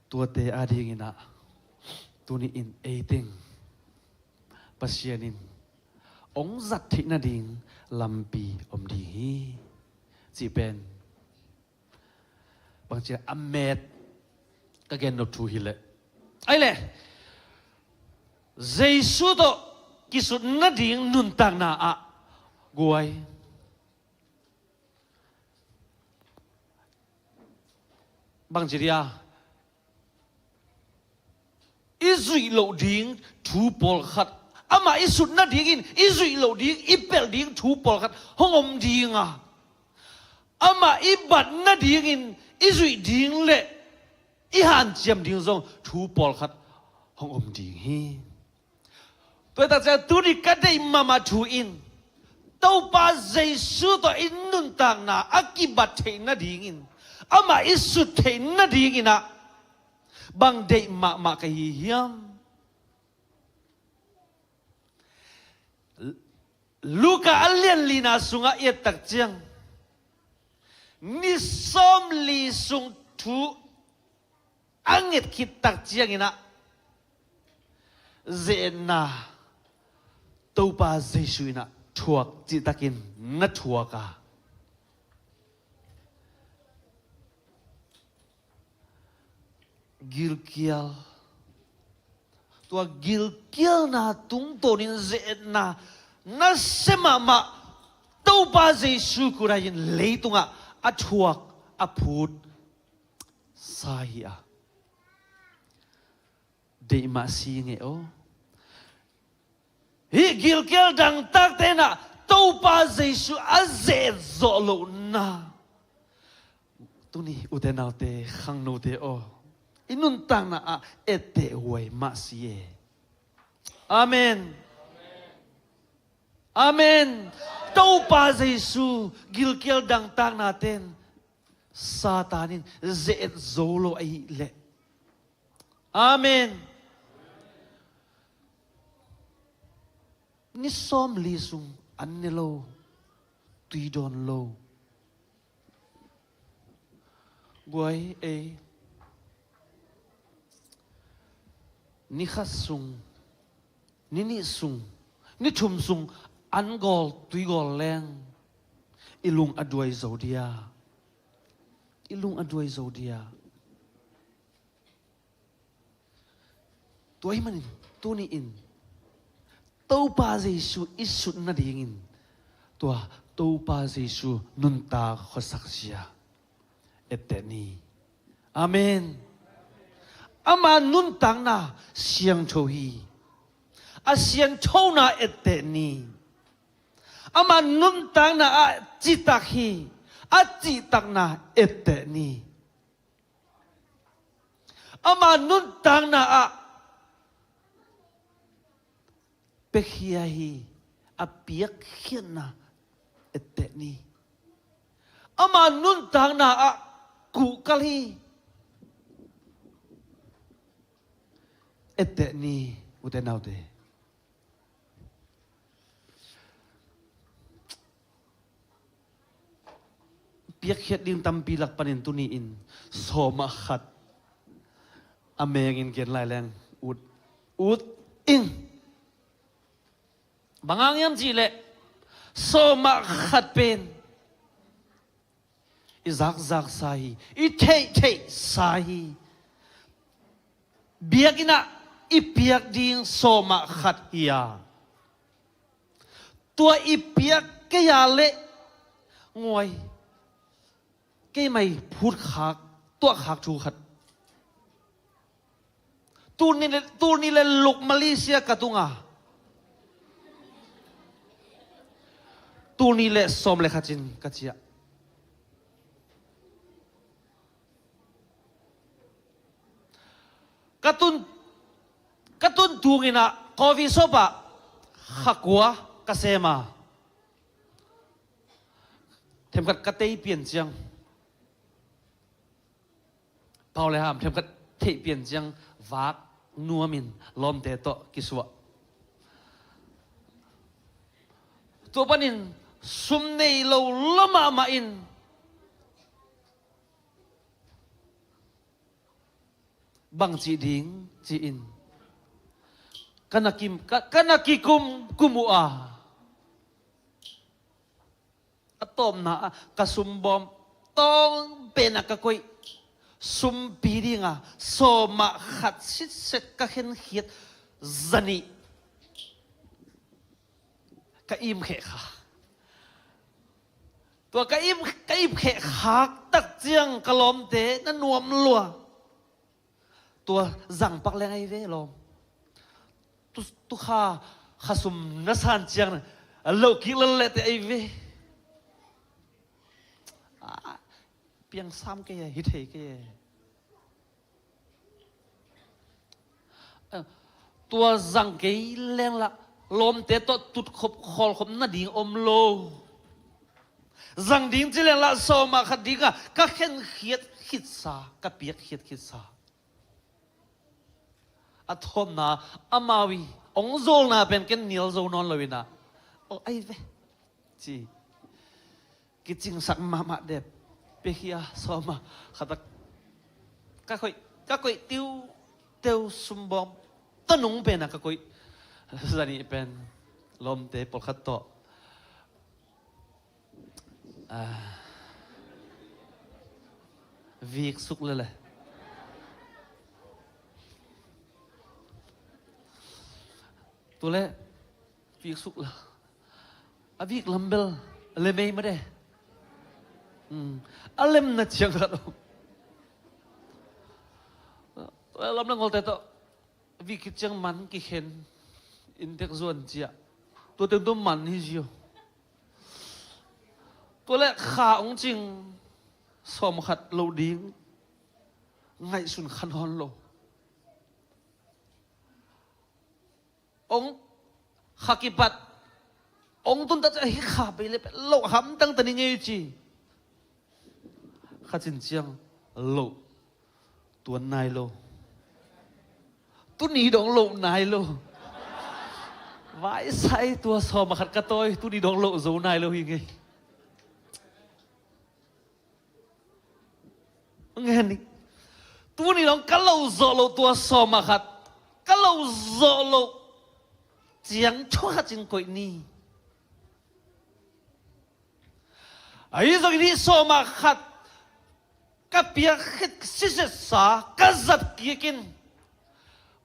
tuate adingin ah, tuni in ei teng Pasian in hong zat theih nading lampi om ding hi, cih pen bangci a met ka gen nop thu hi leh. Ai leh, Jesu tawh kisut nading nuntakna ah guai, bangci dia i zuih loh ding thu pawlkhat, amah i sut nadingin i zuih loh ding, i pelh ding thu pawlkhat hong om ding a, amah i bat nadingin i zuih ding le i hanciam ding zong thu pawlkhat hong om ding hi. Tua hi tak ciang tuni ka deih mahmah thu in, Topa Jesu tawh i nuntakna a kibat theih nadingin, amah i sut theih nadingin ah bang deih mahmah ka hi hiam? Luka a lian lina sungah i et tak ciang, ni sawmli sung thu a nget khit tak ciangin ah, ze-etna Topa Jesu in ah thuak cihtakin na thuak a, gilkial, tua gilkialna tungtawnin ze-etna nasia mahmah Topa Jesu Khrih in leitungah a thuak, a phut sa hi a, deih mah si ngei aw. Hih gilkial dangtakte in ah Topa Jesu a ze-et zawh lohna, tuni ute naute, khangnote aw, i nuntakna ah etteh huai mah si e. Amen. Amen. Topa Jesu gilkial dangtaknate'n Satan in ze-et zo lo ahih leh, amen, ni sawmli sung an ne lo, tui dawn lo. Guai ei, ni khat sung, ni nih sung, ni thum sung an gawl, tui gawl leng i lung a duai zo dia, i lung a duai zo dia. Tua ahih manin tuni in Topa Jesu i sut nadingin tua Topa Jesu nuntak khuasak zia etteh ni. Amen. Ama nuntakna siangtho hi. A sianthona etteh ni. Ama nuntakna ah citak hi. A citakna etteh ni. Ama nuntakna ah piakhia hi. A piakkhiatna etteh ni. Ama nuntakna ah kuhkal hi. Etteh ni, ute naute. Piakkhiat ding tampi lak panin tuni in sawm ah khat a mengin gen lai leng ut, ut ing. Bang hang hiam cih leh sawm ah khat pen i zakzak sa hi, i theihtheih sa hi. Biakinn ah i piak ding sawm ah khat hi a, tua i piak kei a leh, nguai, Keimah i phutkhak, tuahkhak thu khat. Tuni le, tuni le luk Malaysia ka tunga. Tuni le sawm le khat cin ka ciah. Ka tun, ka tun tung in ah coffee shop ah kha kua ka sem a. Themkhat ka tei pian ciang. Pau le ham themkhat theih pian ciang vak nuamin lawmte tawh kisuah. Tua panin sum nei lo lua mahmah in bang cih ding ci-in ka na kim, ka, ka na kikum kum uh a. A tawpna ah ka sumbawm tawng penah ka koih. Sumpi dinga sawmah khat sitset ka khenkhiat zanih ka imkheh kha. Tua ka im, ka imkheh khak tak ciang ka lawmte na nuam lua. Tua zangpak leng ai ve lawm. Tu, tu kha, kha sum na san ciang a lo kik lal leh te ai ve. Ah, piang sam kei a, hi thei kei a. Eh, tua zang kei leng lah lawmte tawh tutkhop khawlkhop nading om lo. Zang ding ci leng lah sawmah khat dinga ka khenkhiat khitsa, ka piak khiat khitsa. A thawmna amau i ong zolna pen ken nial zo nawn lo inah. O ai ve. Ci. Kicingsak mahmah dep. Pekhia sawmah khat a ka koih, ka koih tiu teu sumbawm tanung penah ka koih. Zanih pen lawmte pawlkhat tawh. Ah. Vik suk lele. Tule vik suk la. A vik lambel lemei made. Hmm. A lemna ciang khat om. Tule lam le ngolte tawh. Vik khit ciang man kikhen. Intek zuan ciah. Tua teng tu man hi zio. Tua le kha ong cing sawm khat lo ding. Ngaihsun khan hawn lo. Ong kha kipat. Ong tun ta ciah hi kha bei le pet lo hamtang ta ni ngei ci. Kha cin ciang lo. Tuan nai lo. Tuni dong lo nai lo. Vaisai tua sawm a khat ka tawi, tuni dong lo zo nai lo hi ngei. Ngen ni. Tuni dong ka lo zawh lo tua sawm a khat. Ka lo zawh lo. Ciang thu khat cin koih ni. Ahi zongin hih sawm a khat ka piak khit sisetsa ka zat kikin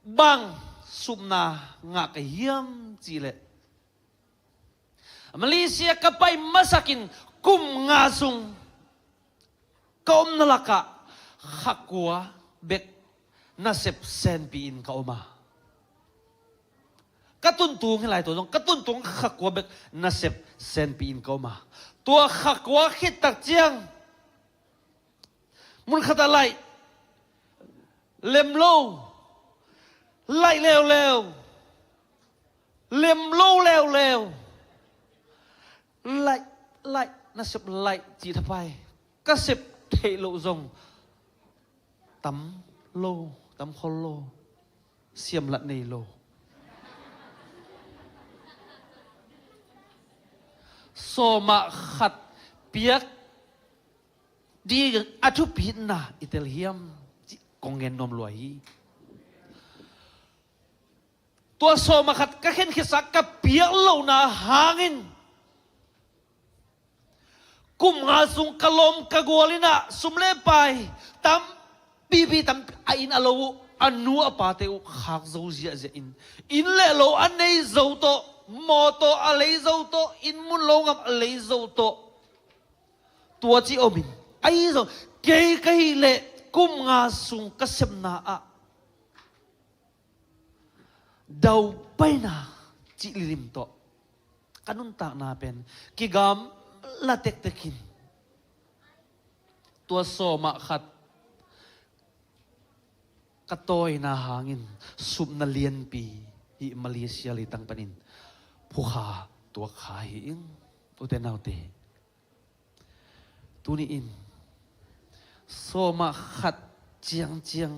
bang supna ngah ka hiam cihleh Malaysia ka pai masakin kum nga sung ka omna lakah kha kua bek nasep senpi in ka om a. Ka tuntung hi lai tua zong, ka tuntung kha kua bek nasep senpi in ka om a. Tua kha kua khit tak ciang mun khat ah laih lem lo, laih leuleu, lem lo leuleu, laih, laih, nasep laih cih thapai. Ka sep theih loh zong tam lo, tam khol lo, siamlat nei lo. Sawm ah khat piak ding a thupitna i tel hiam cih kong gen nuam lua hi. Tua sawm ah khat ka khenkhitsa ka piak lohna hangin kum nga sung ka lawm ka gual in ah sum le pai tampipi tam a inn a lo uh a nu a pate uh khak zo ziahziah in, inn le lo a nei zo tawh, mawtaw a lei zo tawh, inn mun lo ngam a lei zo tawh, tua ci om in Ahi zong kei ka hih leh kum nga sung ka sepna ah daupaina cih lilim tawh ka nuntakna pen kigamla tektek in, tua sawmah khat ka tawina hangin supna lianpi hih Malaysia leitang panin phukha tuak kha hi ing. Ute naute, tuni in sawmah khat ciangciang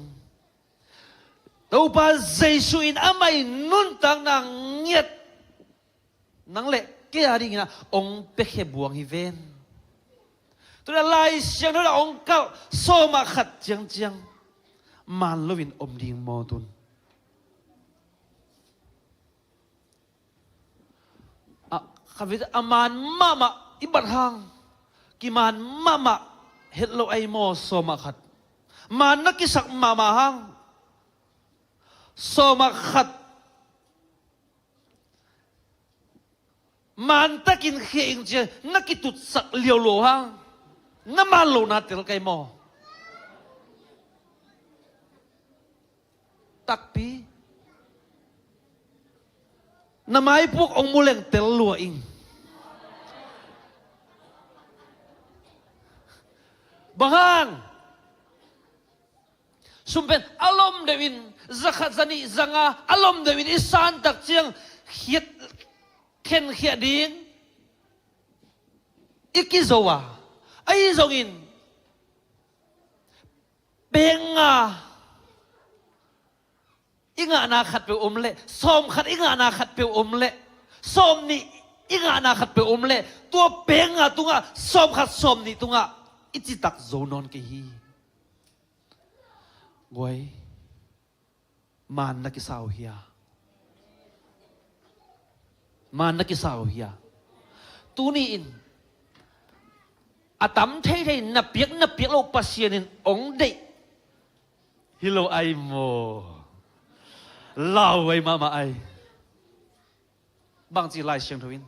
Topa Jesu in amah i nuntakna ngiat nang le kei a dingin ah hong piakhia buang hi ven. Tuna Lai Siangtho in ah hong kalh sawmah khat ciangciang man loin om ding maw tun? A, khatvei a man mahmah i bat hang, kiman mahmah het lo ahi maw sawmah khat? Man na kisak mahmah hang, sawmah khat man takin khia ing ci-a na kitutsak liaulo hang, na man lohna tel kai maw? Takpi. Na maipuak hong mu leng tel lua ing. Bang hang? Sum pen a lom deuh in, za khat, za nih, za nga a lom deuh in i san tak ciang khiat, khenkhia ding i kizo a, ahi zongin peng nga i ngahna khatpeuh om leh, sawm khat i ngahna khatpeuh om leh, sawm nih i ngahna khatpeuh om leh, tua peng nga tungah, sawm khat sawm nih tungah i citak zo nawn kei hi. Guai, man na kisa uh hia? Man na kisa uh hia? Tuni in a tam theithei na piak, na piak lo Pasian in hong deih hi lo ai maw? Lau ai mahmah ai. Bangci Lai Siangtho in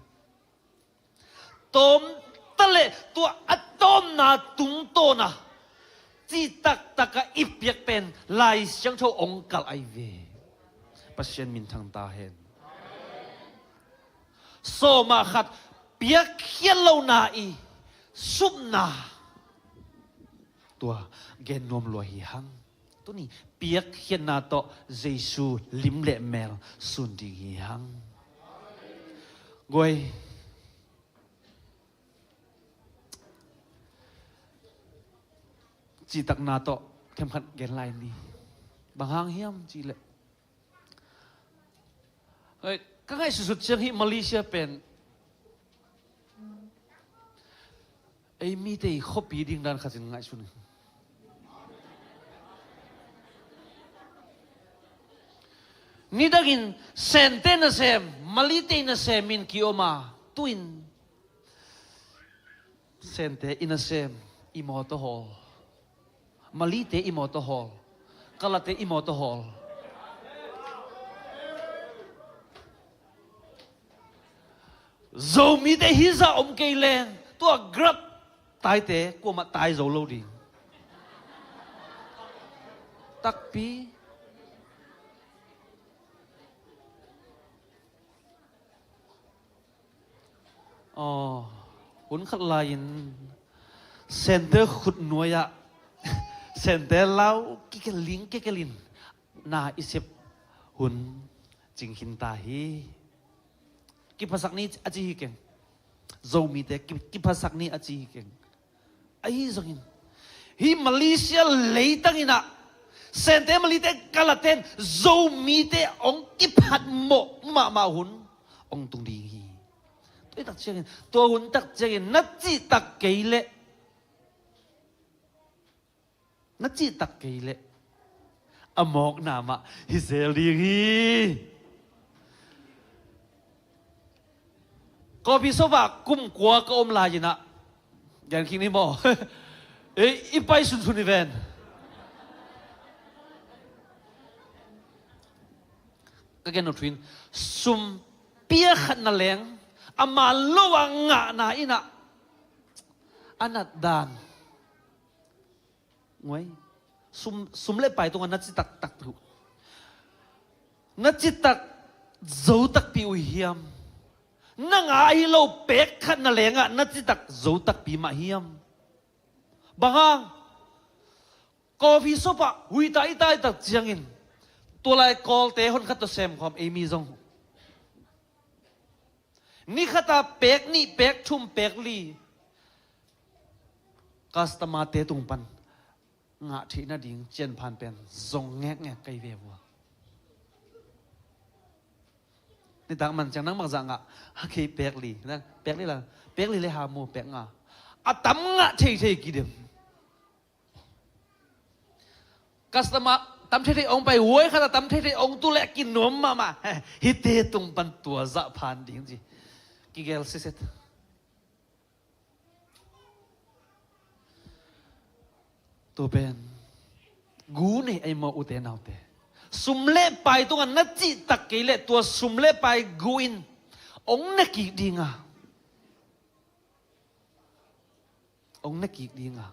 tawm ta leh tua a tawmna tungtawna cih taktakah i piak pen Lai Siangtho hong kalh ai ve. Pasian minthang ta hen. Sawmah khat piakkhiat lohna i supna tua gen nuam lua hi hang. Tuni piakkhiatna tawh Jesu lim le mel sun ding hi hang. Guai, cihtakna tawh themkhat gen lai ni. Bang hang hiam cih leh, hei, ka ngaihsutsut ciang hih Malaysia pen ei mite i khuapi ding dan khatin ngaihsun hi. Nidangin Sente nasem, Malite nasem in ki-om a, tu-in Sente i nasem, i mawtaw hawl. Malite i mawtaw hawl. Kalate i mawtaw hawl. Zomite hizah om kei leng, tua Grab taite kuamah tai zo lo ding. Takpi. Aw, hun khat lai-in Sente khut nuai-ah Sente lau kikelin kikelin na i sep hun cing khin ta hi. Kiphasak ni a ci hi keng. Zomite ki-, kiphasak ni a ci hi keng. Ahi zongin hih Malaysia leitang in ah Sente Malite Kalate in Zomite hong kiphat mawh mahmah hun hong tung ding hi. Tua tak ciangin, tua hun tak ciangin na cihtak kei leh, na cihtak kei leh a mawkna mah hi zel ding hi. Coffee shop ah kum kua ka om lai-in ah, gen khin ni maw? Ei, i pai sunsun hi ven. Ka gen nop thuin, sum pia khat na leng a man lo a ngahna in ah a nat dan Nguai. Sum, sum le pai tungah na citak takpi uh. Na citak zo takpi uh hiam? Na ngah ahi lo pek khat na lengah na citak zo takpi mah hiam? Bang hang? Coffee shop ah huita i tai tak ciangin tua lai Kawlte hon khat tawh sem khawm ei mi zong. Ni khata pek nih, pek thum, pek li customer-te tung pan ngah theih nading cian phan pen zong ngekngek kei ve vua. Nitak man ciang nang bangzah ngah? A kei pek li. Nang pek li la, pek li le ha mu pek nga. A tam ngah theithei kidem. Customer tam theithei ong pai, huai khat a tam theithei ong tu le kinuam mahmah. Hite tung pan tua zah phan ding ci. Kigel siset. Tua pen gu nei ei maw, ute naute? Sum le pai tungah na cihtak kei leh tua sum le pai gu in ong ne kik dinga, ong ne kik dinga.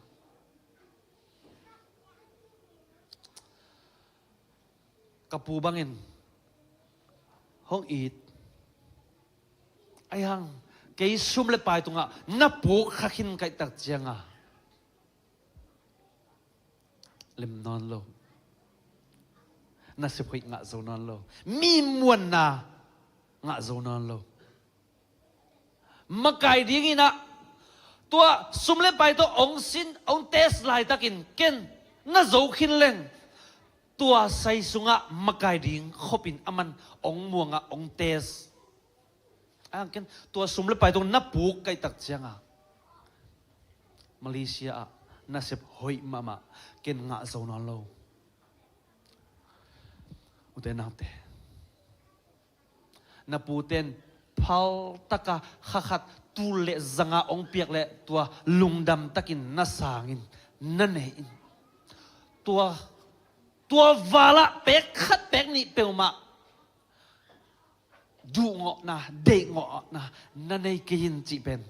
Ka pu bangin hong it. Ahi hang kei sum le pai tungah na puk kha khin kaihtak cianga lem nawn lo. Nasep hoih ngah zo nawn lo. Mi muanna ngah zo nawn lo. Makai dingin ah tua sum le pai tawh ong sin, ong test laitakin ken na zo khin leng tua sai sungah makai ding khopin aman ong muangah ong test. Ang ken tua sum le pai tawh na puk kaihtak cianga Malaysia ah nasep hoih mahmah ken ngah zo nawn lo. Ute naute, na puten phaltaka kha khat tul le zanga ong piak le tua lungdam takin na sangin na nei in. Tua, tua valah pek khat pek nih peuhmah duhngawhna, deihngawhna na nei kei in cih pen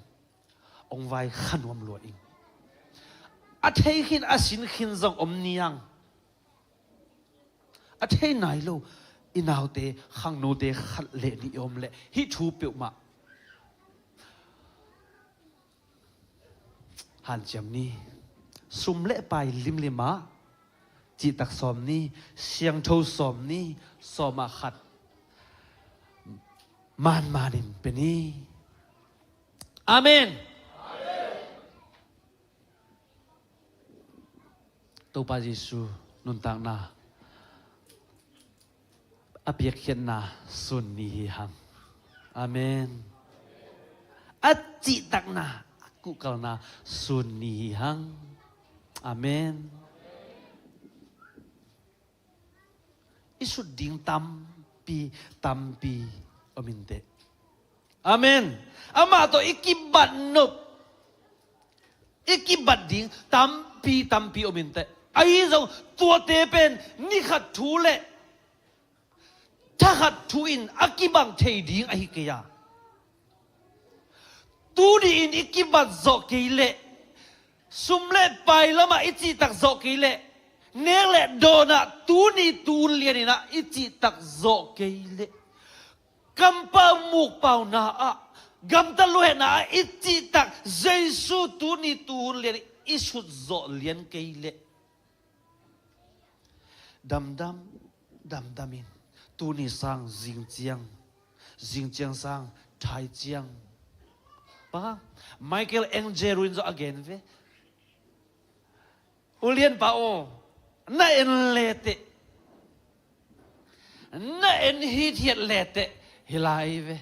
ong vai kha nuam lua in. A thei khin a sin khin zong om niang. A thei nai lo i naute khangnute khat le nih i om leh hih thu peuhmah hanciam ni. Sum le pai limlimah cihtak sawm ni, siangtho sawm ni, sawmah khat manmanin pe ni. Amen. Topa Jesu nuntakna a piakkhiatna sun ni hi hang. Amen. A cihtakna a kuhkalna sun ni hi hang. Amen. I sut ding tampi tampi om inteh. Amen. Amah tawh i kibat nop, i kibat ding tampi tampi om inteh. Ahi zong tuate pen ni khat thu le thakhat thu in a kibang thei ding ahi kei a, tuni in i kibat zawh kei leh, sum le pai lamah i cihtak zawh kei leh, nek le dawnah tuni tun lianinah i cihtak zawh kei leh, kampau mukpauna ah, gamtat luhehna ah i cihtak Jesu tuni tun lianin i sut zawh lian kei leh, damdam damdamin tuni sang zingciang, zingciang sang thaiciang. Pa Michael Angelo in zong a gen ve. Ulianpa aw, na en leteh, na en hithiat leteh hi lai ve.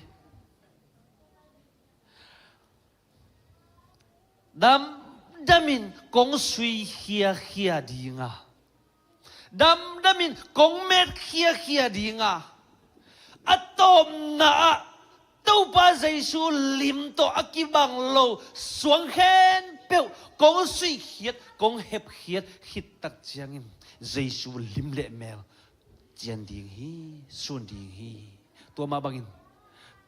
Damdamin kong sui khiakhia dinga, damdamin kong met khiakhia dinga, a tawpna ah Topa Jesu lim tawh a kibang lo suang khempeuh kong suikhiat, kong hepkhiat khittak ciangin Jesu lim le mel cian ding hi, sun ding hi. Tua mah bangin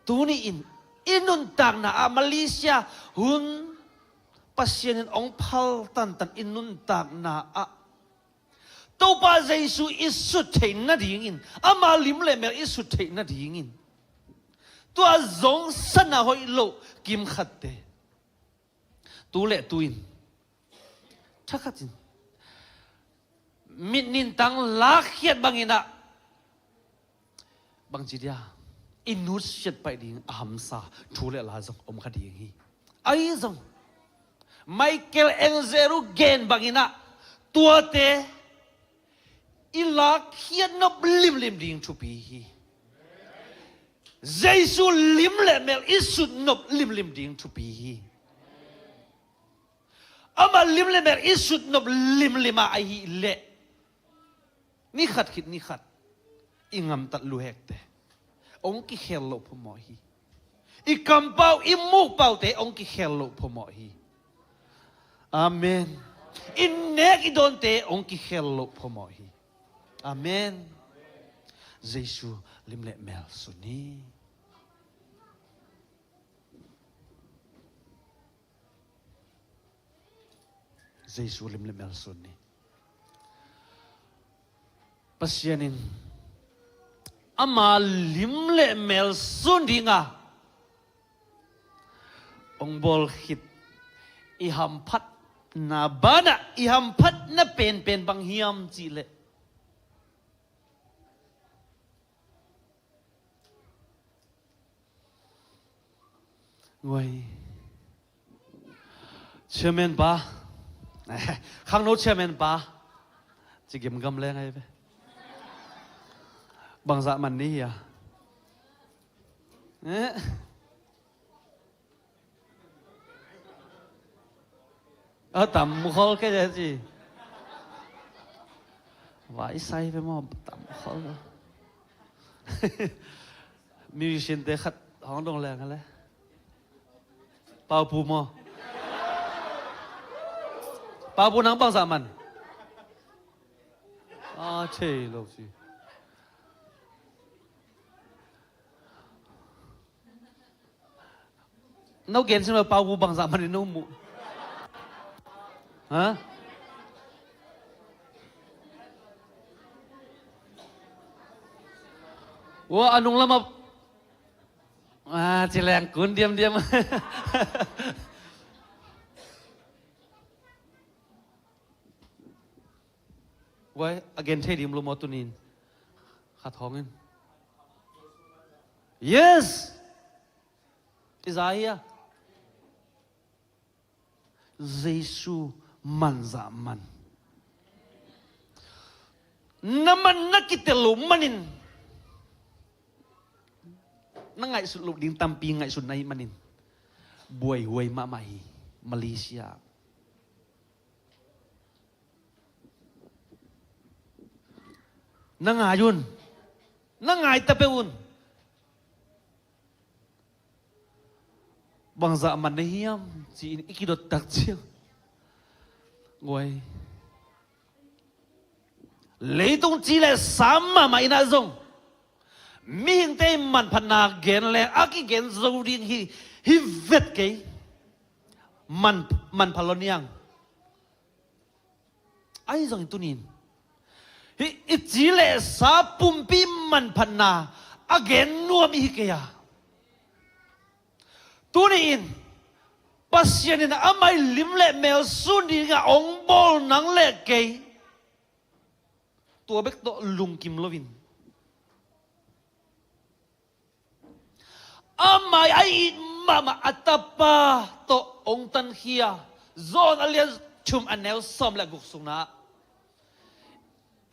tuni in i nuntakna ah Malaysia hun Pasian in hong phal tantan i nuntakna ah Topa Jesu i sut theih nadingin, ama lim le mel i sut theih nadingin, tua zong sana hoih loh kimkhatte tu le tu in thakhatin mit nintang lakkhiat bangin ah, bangci dia, i nutsiat paih ding a hamsa thu le la zong om kha ding hi. Ahi zong Michael Angelo gen bangin ah, tuate i lakkhiat nop limlim ding thupi hi. Jesu lim le mel i sut nop limlim ding thupi hi. Ama lim le mel i sut nop limlim ah ahih leh, ni khat khit ni khat i ngamtat luhekte hong kikhel loh phamawh hi. I kampau, i mukpaute hong kikhel loh phamawh hi. Amen. I nek i dawnte hong kikhel loh phamawh hi. Amen. Jesu lim le mel sun hi. Jesu lim le mel sun hi. Pasian in ama lim le mel sun dinga hong bawl khit i hamphatna banah, i hamphatna penpen bang hiam cih leh, Guai. Chairman pa. Khangno chairman pa. Ci gemgam leng ai ve. Bangzah man ni hia. Eh. A tam khol kei ci. Vai sai ve maw, tam khol. Musician te khat hong dong leng le. Paupu maw. Paupu nang bangzah man. A thei lo ci. No gen sim lo, Paupu bangzah manin no muh. Ha? Ua, a nung lamah. A, ci leng kun diamdiam. Guai, a gen thei dim lo maw tunin. Khat hong in. Yes! I za hia. Jesu manzah man. Na man na kitel lo manin. Na ngaihsut lo ding tampi ngaihsut na hih manin. Buaihuai mahmah hi. Malaysia. Na ngai un. Na ngai ta peuh un. Bangzah man na hiam ci-in i kidot tak ciang. Guai. Leitung ci le sam mahmah in ah zong. Mihingte manphatna gen leng a kigen zo ding hi, hi vet kei. Man, manphat lo niang. Ahi zongin tunin hih i ci le sa pumpi manphatna a gen nuam i hi kei a. Tuni-in Pasian in amah i lim le mel sun dingin a hong bawl nang le kei. Tua bek tawh lungkim loin amah a it mahmah a tapa tawh hong tankhia. John a lian thum a neu sawm le guk sungah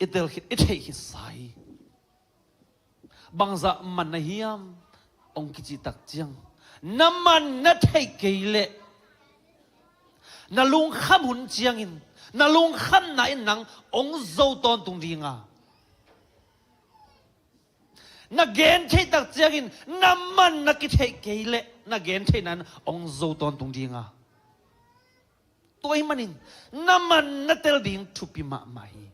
i tel khit, i theih khit sa hi. Bangzah man na hiam hong kicih tak ciang, na man na theih kei leh na lungkham hun ciangin na lungkhamna in nang hong zo tawntung ding a. Na gen theih tak ciangin na man na kitheih kei leh na gen theihna in hong zo tawntung ding a. Tua ahih manin na man na tel ding thupi mahmah hi.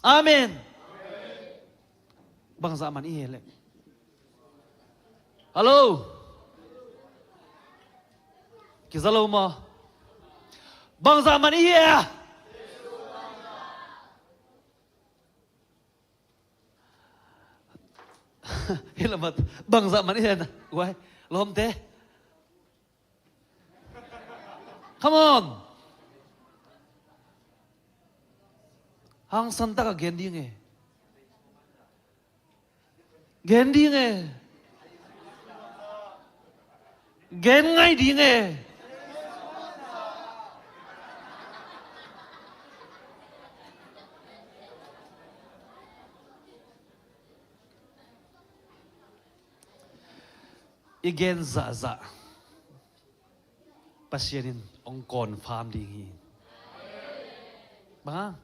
Amen. Bangzah man i hi leh. Hello. Za lo maw? Bangzah man i hia? Hi lo maw, bangzah man i hia na? Uai, lawmte. Come on. Hangsan taka gen ding e. Gen ding e. Gen ngai ding e. I gen zahzah Pasian in hong confirm ding hi. Bang hang?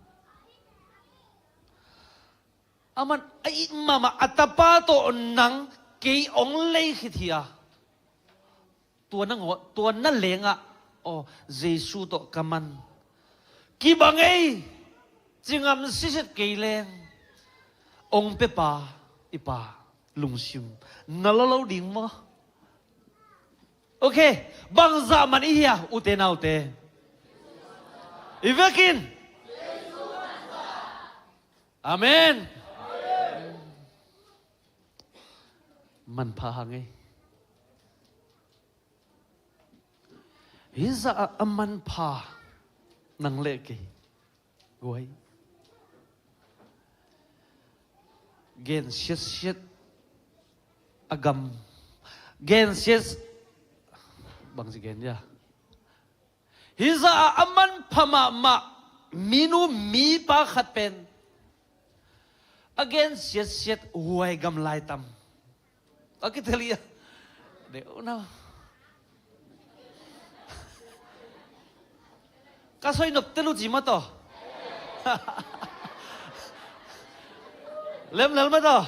Aman a it mahmah a tapa tawh nang kei hong lei khit hi a, tua na ngawh, tua na lengah, aw, Jesu tawh ka man. Kibang ei, ci ngam siset kei leng, hong pia pa, i Pa, lungsim na lolo ding maw? Ok, bangzah man i hia, ute naute? I vekin. Amen. Manpha hang ei. Hih zah a manpha nang le kei. Guai. Gen siatsiat a gam. Gen siat, bang ci gen dia. Hih zah a manpha mahmah minu mipa khat pen a gen siatsiat huai gam lai tam. A kitel hi a. Deuh na. Ka soi nop telu ci mah tawh. Lemlel mah tawh.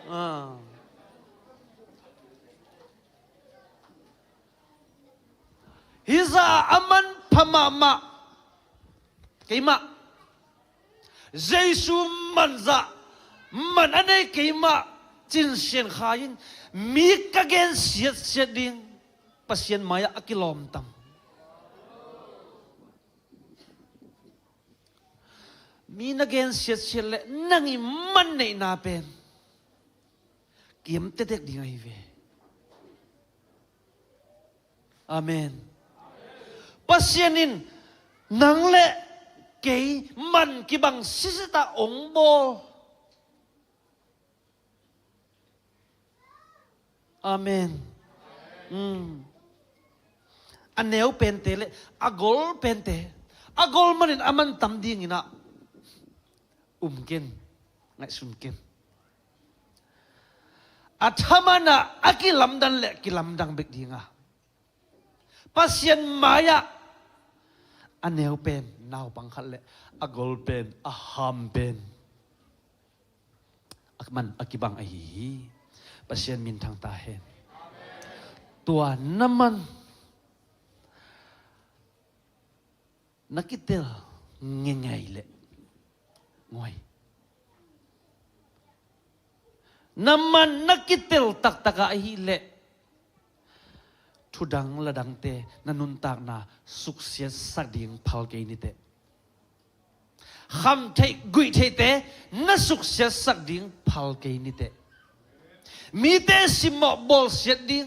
Ah. Hih zah a manpha mahmah keimah, Jesu manzah man a nei keimah Cin Sian Khai in mi ka gen siatsiat ding Pasian mai-ah a kilawm tam. Mi na gen siatsiat leh nang i man neihna pen kiam tektek ding ahi ve. Amen. Pasian in nang le kei man kibang siset ah hong bawl. Amen. Mm. A neu pente le a gol pente, a gol manin a man tam dingin ah um ken, ngaihsun ken. A thaman ah a kilamdan le kilamdang bek ding a, Pasian mai-ah a neu pen naupang khat le a gol pen, a ham pen a man a kibang ahi hi. Pasian minthang ta hen. Tua na man na kitel ngeingai leh, ngoi, na man na kitel taktak ah ahih leh, thudang ladangte na nuntakna suksiatsak ding phal kei ni teh. Khamtheih guihtheihte na suksiatsak ding phal kei ni teh. Mite simmawh bawlsiat ding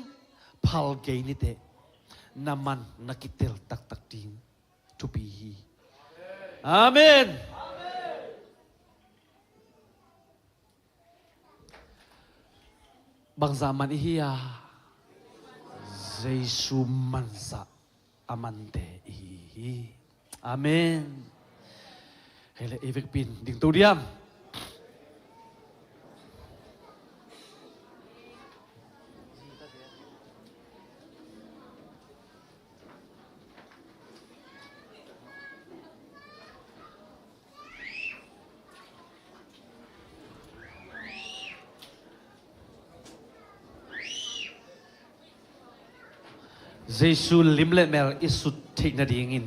phal kei ni teh. Na man na kitel taktak ding thupi hi. Amen. Bangzah man i hi a, Jesu manzah a mante i hi hi. Amen. Hei le, i vekpi in dingto diam? Jesu lim le mel i sut theih nadingin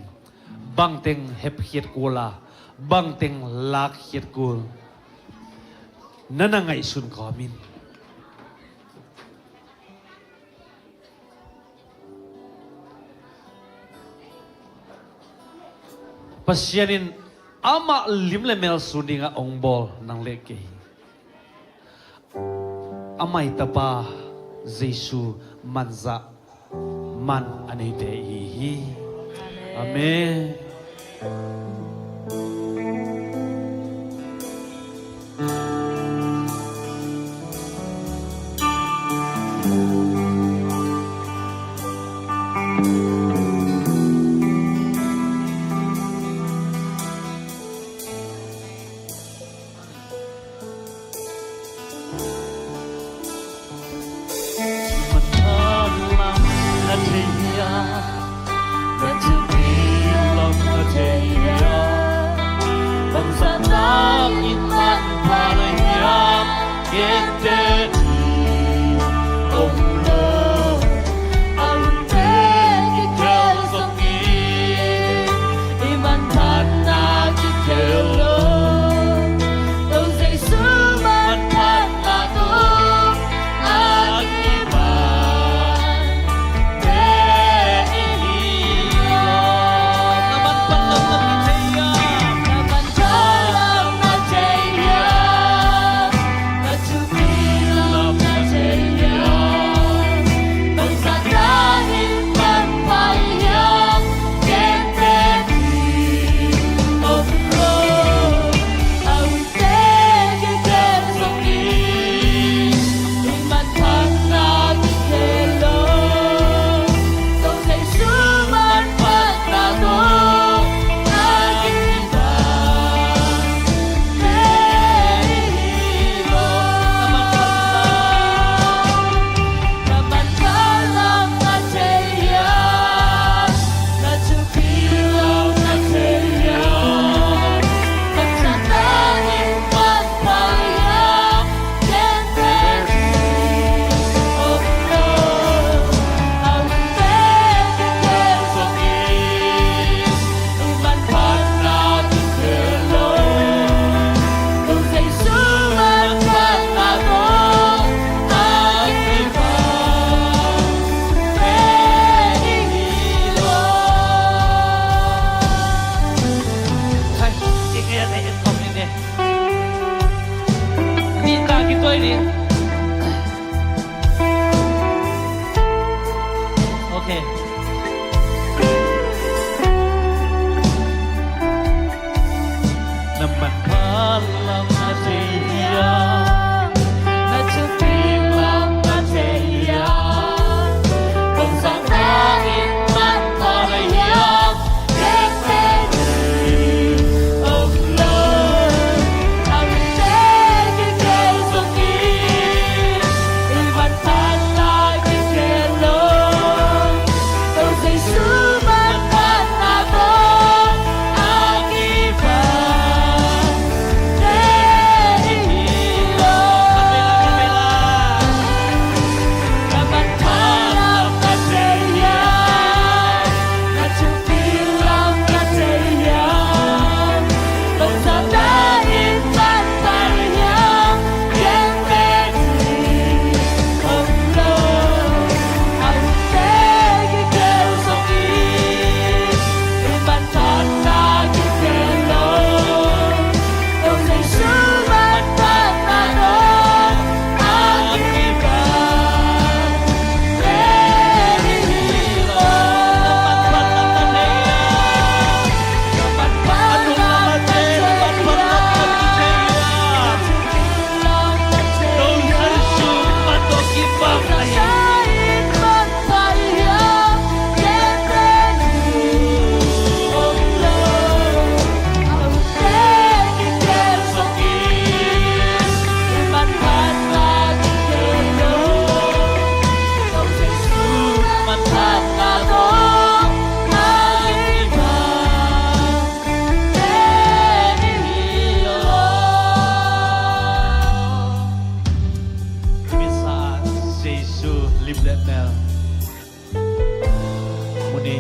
bangteng hepkhiat kul a, bangteng lakkhiat kul, na na ngaihsun kawm in. Pasian in amah lim le mel sun dingah hong bawl nang le kei hi. Amah i Tapa Jesu manzah man a neite i hi hi. Amen. Okay. Jesu lim le mel mu ni.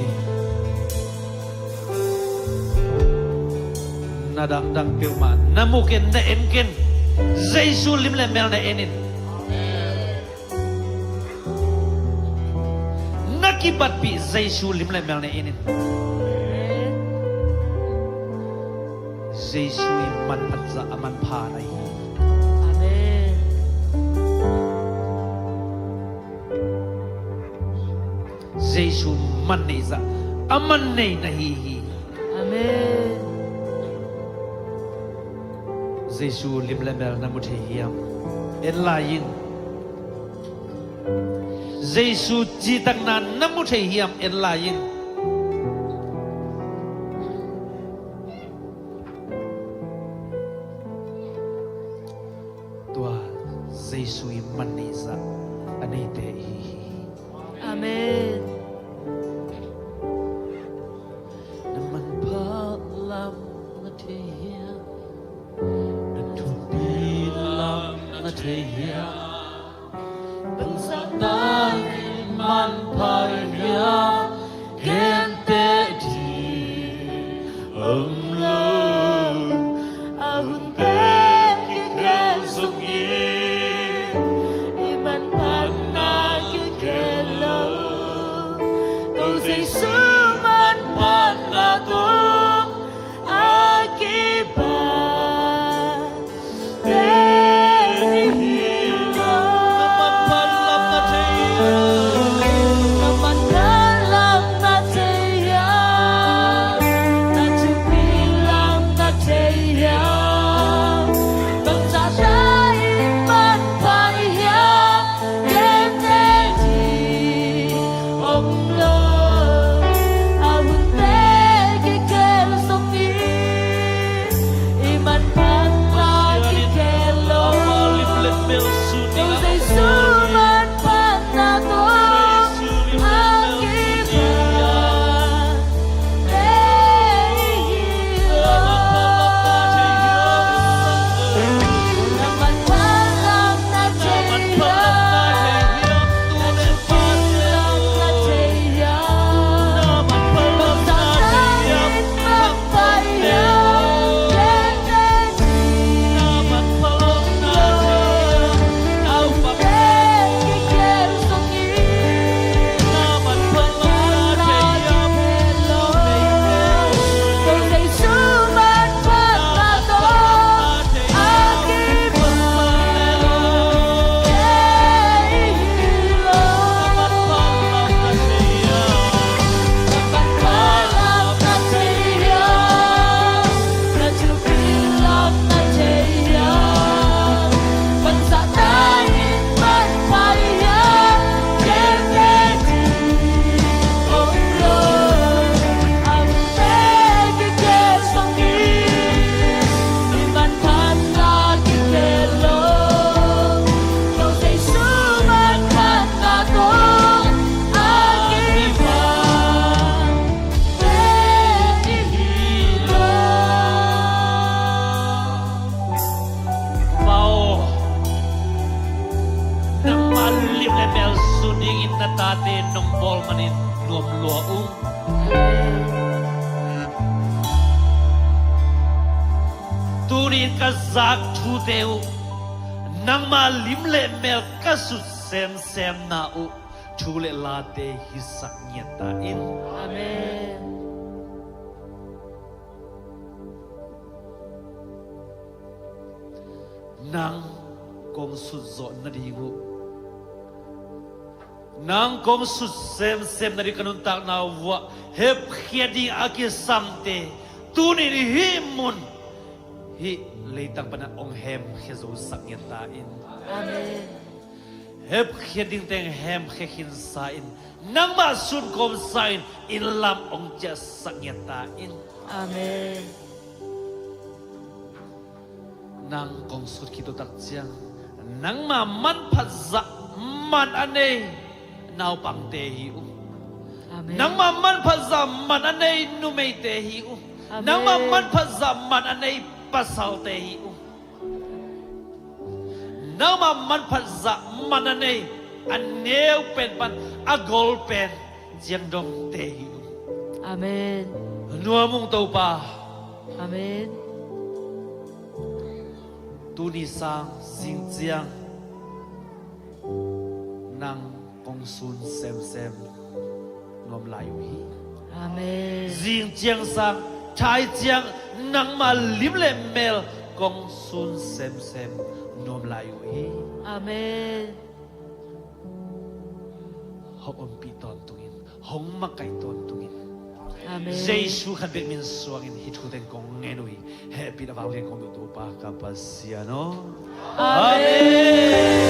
Na dangdang peuhmah na mu ken, na en ken. Jesu lim le mel na en in. Na kibatpih Jesu lim le mel na en in. Jesu i manphat zah a manpha na hi. Amen. Jesu man neih zah a man nei na hi hi. Amen. Jesu lim le mel na mu thei hiam? En lai in. Jesu citakna na mu thei hiam? En lai in. Tua Jesu i man neih zah a neite i hi hi. Amen. Na manpha lam na thei hiam? Na thupi lam na thei hiam? Bangzah tak in manpha hiam? Genteh ding om lo. A hun pen kikhel zongin i manphatna kikhel lo. Ko Jesu manphatna tawh a kibat Pa aw, nangmah lim le mel sun dingin na tate nong bawl manin nuam lua ung. Tuni ka zak thute uh nangmah lim le mel ka sut semsem na uh thu le late hisak ngiat ta in. Amen. Nang kong sut zawh nading uh, nang kong sut semsem nading ka nuntakna uh ah hepkhiat ding a kisamte tuni in hih mun, hih leitang pana hong hemkhia zo sak ngiat ta in. Amen. Hepkhiat dingteng hemkhia khinsa in, nangmah sunkhawmsa in, inn lam hong ciahsak ngiat ta in. Amen. Nang kong sut khit uh tak ciang nangmah manphat zah man a nei naupangte hi uh. Amen. Nangmah manphat zah man a nei numeite hi uh. Amen. Nangmah manphat zah man a nei pasalte hi uh. Nangmah manphat zah man a nei, a neu pen pan a gol pen ciangdongte hi uh. Amen. Nuam ung Topa. Amen. Tuni sang zing ciang nang kong sun semsem nuam lai uh hi. Amen. Zing ciang sang thai ciang nangma lim le mel kong sun semsem nuam lai uh hi. Amen. Hong ompih tawntungin, hong makaih tawntungin. Amen. Jesu khat bek min suangin hih thu teng kong ngen uh hi. Hehpihna vanglian kong duh Topa ka Pasian aw. Amen.